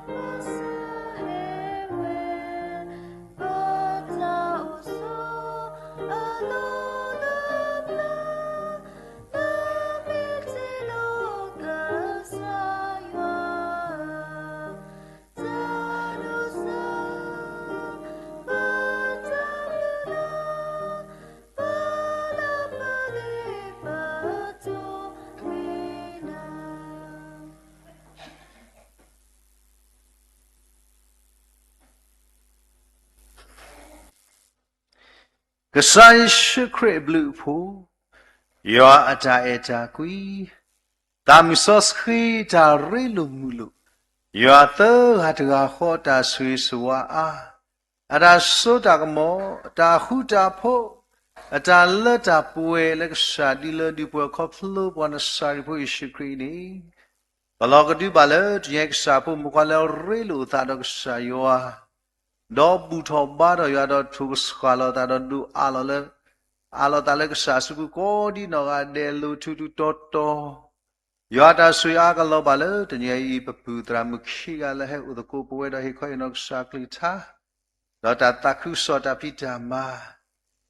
ပဆၢဟဲဝဲ ပတၢ်အိၣ်ဆိးအလီၢ်လၢပျၢၤ လၢမ့ၢ်တ့လီၤကစၢ်ယွၤ တၢ်ဒိးစၢ် ပတၢ်မုၢ်လၢ် ပလၢပလ့ပတိၢ်မ့ၢ်နၤ ကစၢ်ယ့ၣ်ၡူးခရံာ်အဘျုးအဖှိၣ်, ယွၤအတၢ်အဲၣ်တၢ်ကွံ, သးမုၢ်စီဆှံတၢ်ရ့လိာ်မုာ်လိာ်, ယွၤသၢဂၤတဂၤဃီအတၢ်ဆိၣ်ဂ့ၤဆိၣ်ဝါအါ, အတၢ်စိတၢ်ကမီၤ, အတၢ်ဃူတၢ်ဖိး, အတၢ်လၢတၢ်ပှဲၤလၢကစၢ်ဒ်လၢဒုးပှဲၤခီဖျိပှၤနစၤရ့းဖိယ့ၣ်ၡူးခရံာ်အံၤန့ၣ်, ပလီၢ်ကဒုဘၣ်လၢတနံၤအံၤကစၢ်ဖိမုၣ်ခွါလၢအရ့လိာ်အသးဒီးကစၢ်ယွၤ ဒီးဘူၣ်ထီၣ်ဘါထီၣ်ယွၤဒီးထိၣ်ကဆှၣ်လီၤသးဒီးဒိၣ်အးလီၤလၢ အးလီၤသးလၢကစၢ်အစုပူၤကိးဒ်နီၢ်ဂၤဒဲးလိၤထူးထူးတီတီ, ယွၤအတၢ်ဆိၣ်ဂ့ၤအါကလီၤဘၣ်လၢတနံၤအံၤ ပပုၢ်သရၣ်မုၣ်ခံဂၤလၢဟဲအိၣ်သကိးပဝဲဒီးဟ့ၣ်ခီဟ့ၣ်နီၤကစၢ်ကလုၢ်ကထါ ဒီးတၢ်သးခုကစီၣ်တၢ်ဖံးတၢ်မၤ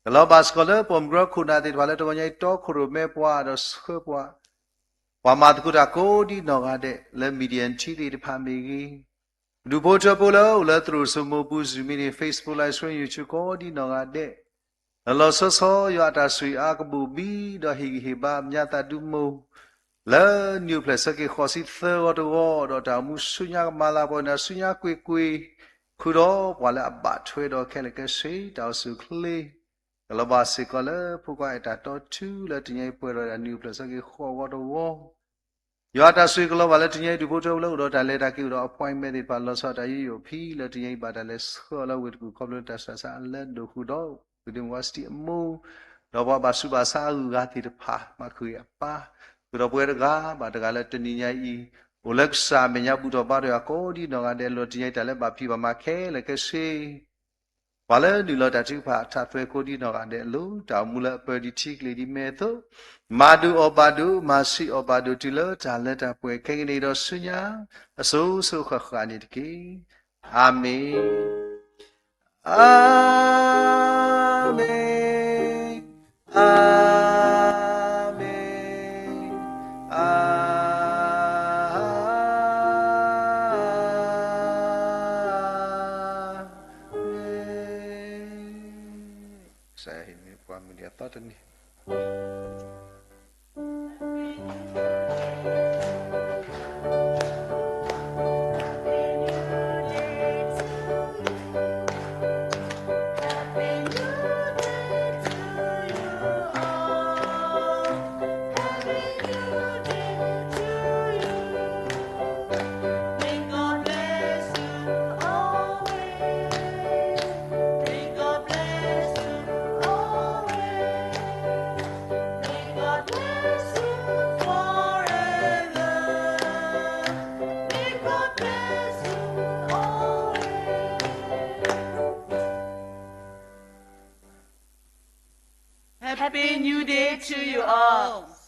ကလီၤဘၣ်စ့ၢ်ကီးလၢပိာ်မုၣ်ကရၢခိၣ်နၢ်သ့ၣ်တဖၣ်လၢတဂီၤညါအံၤတီခိၣ်ရိၣ်မဲပှၤဒီးဆှၢပှၤ ပှၤမၤသကိးတၢ်ကိးဒ်နီၢ်ဂၤဒဲးလၢ Media Team သ့ၣ်တဖၣ်မ့ၢ်ဂ့ၤ, ဒူၣ်ဖိထၢဖိလၢအိၣ်လၢသရိာ်စိမိၤပူၤ Zoom မ့ၢ်ဂ့ၤ Facebook Live Stream YouTube ကိးဒ်နီၢ်ဂၤဒဲး, လီၤလီၤဆီဆီယွၤအတၢ်ဆိၣ်ဂ့ၤအါကဘိၣ်ဘံဒီးဟ့ၣ်ဂံၢ်ဟ့ၣ်ဘါ မညါသးဒုမုၢ် လၢနံၣ်အိၣ်ဖျဲၣ်ဆၢက့ၤဃိးဆံသၢဂီၤတဂီၤ, ဒီးတၢ်အိၣ်မူဆူညါကမၤလၤကပီၤနၤဆူညါကွ့ၢ်ကွ့ၢ်, ဃုာ်ဒီးပှၤလၢအဘၣ်ထွဲဒီးခဲလၢာ်ခဲဆ့ တၢ်အိၣ်ဆူၣ်အိၣ်ချ့ ကလီၤဘၣ်စ့ၢ်ကီးလၢဖိခွါအဲၣ်တၢ်တီထူလၢတနံၤအံၤပှဲၤဒီးနံၣ်အိၣ်ဖျဲၣ်ဆၢက့ၤဃိးဂီၤတဂီၤ, ယွၤအတၢ်ဆိၣ်ဂ့ၤကလီၤဘၣ်လၢတနံၤအံၤဒူၣ်ဖိထၢဖိလၢအိၣ်ဒီးတၢ်လဲၤတၢ်က့ၤအိၣ်ဒီး appointment သ့ၣ်တဖၣ် လီၤဆီဒၣ်တၢ်ယူးယီၣ်ဖံးလၢတနံၤအံၤဘၣ်တၢ်လဲၤဆှၢအီၤလၢဝ့ၢ်တကူၣ်ခီဖျိလၢတၢ်ဆူးတၢ်ဆါအလၢဒိၣ်ဃုာ်ဒီး သုးဒ့မုၢ်ဝါစတံအမူ ဒီးပှၤဘၣ်ဆူးဘၣ်ဆါအဂုၤအဂၤသ့ၣ်တဖၣ် မၤဃုာ်အပၢ်, ဃုာ်ဒီးပဝဲတဂၤဘၣ်တဂၤလၢတနံၤညါအံၤ အိၣ်လၢကစၢ်အမဲာ်ညါဘူၣ်ထီၣ်ဘါထီၣ်ယွၤကိးဒ်နီၢ်ဂၤဒဲးအလိၤ တနံၤညါအံၤတၢ်လၢဘၣ်ဖံးဘၣ်မၤခဲလၢာ်ခဲဆ့ ပှၤလၢနုာ်လီၤတၢ်ထုကဖၣ်ထးသွဲကိးဒ်နီၢ်ဂၤဒဲးအလိၤ တၢ်အိၣ်မူလၢအပၢဒ်ထံကျိၤဒ်မဲအသိး, မၤဒိၣ်အီၣ်ဘၣ်ဒိၣ် မၤဆံးအီၣ်ဘၣ်ဒိၣ်တုၤလၢတၢ်လၢတၢ်ပှဲၤခဲကနံၣ်အံၤဒီးဆူညါ အစိၤစိၤဃၣ်ဃၣ်န့ၣ်တက့ၢ်. အၤမ့ၣ်. Amen. Amen. Amen. ကစၢ်ယွၤဟ့ၣ်န့ၢ်ပှၤမုၢ်နံၤအသီတနံၤ Happy New Day to you all.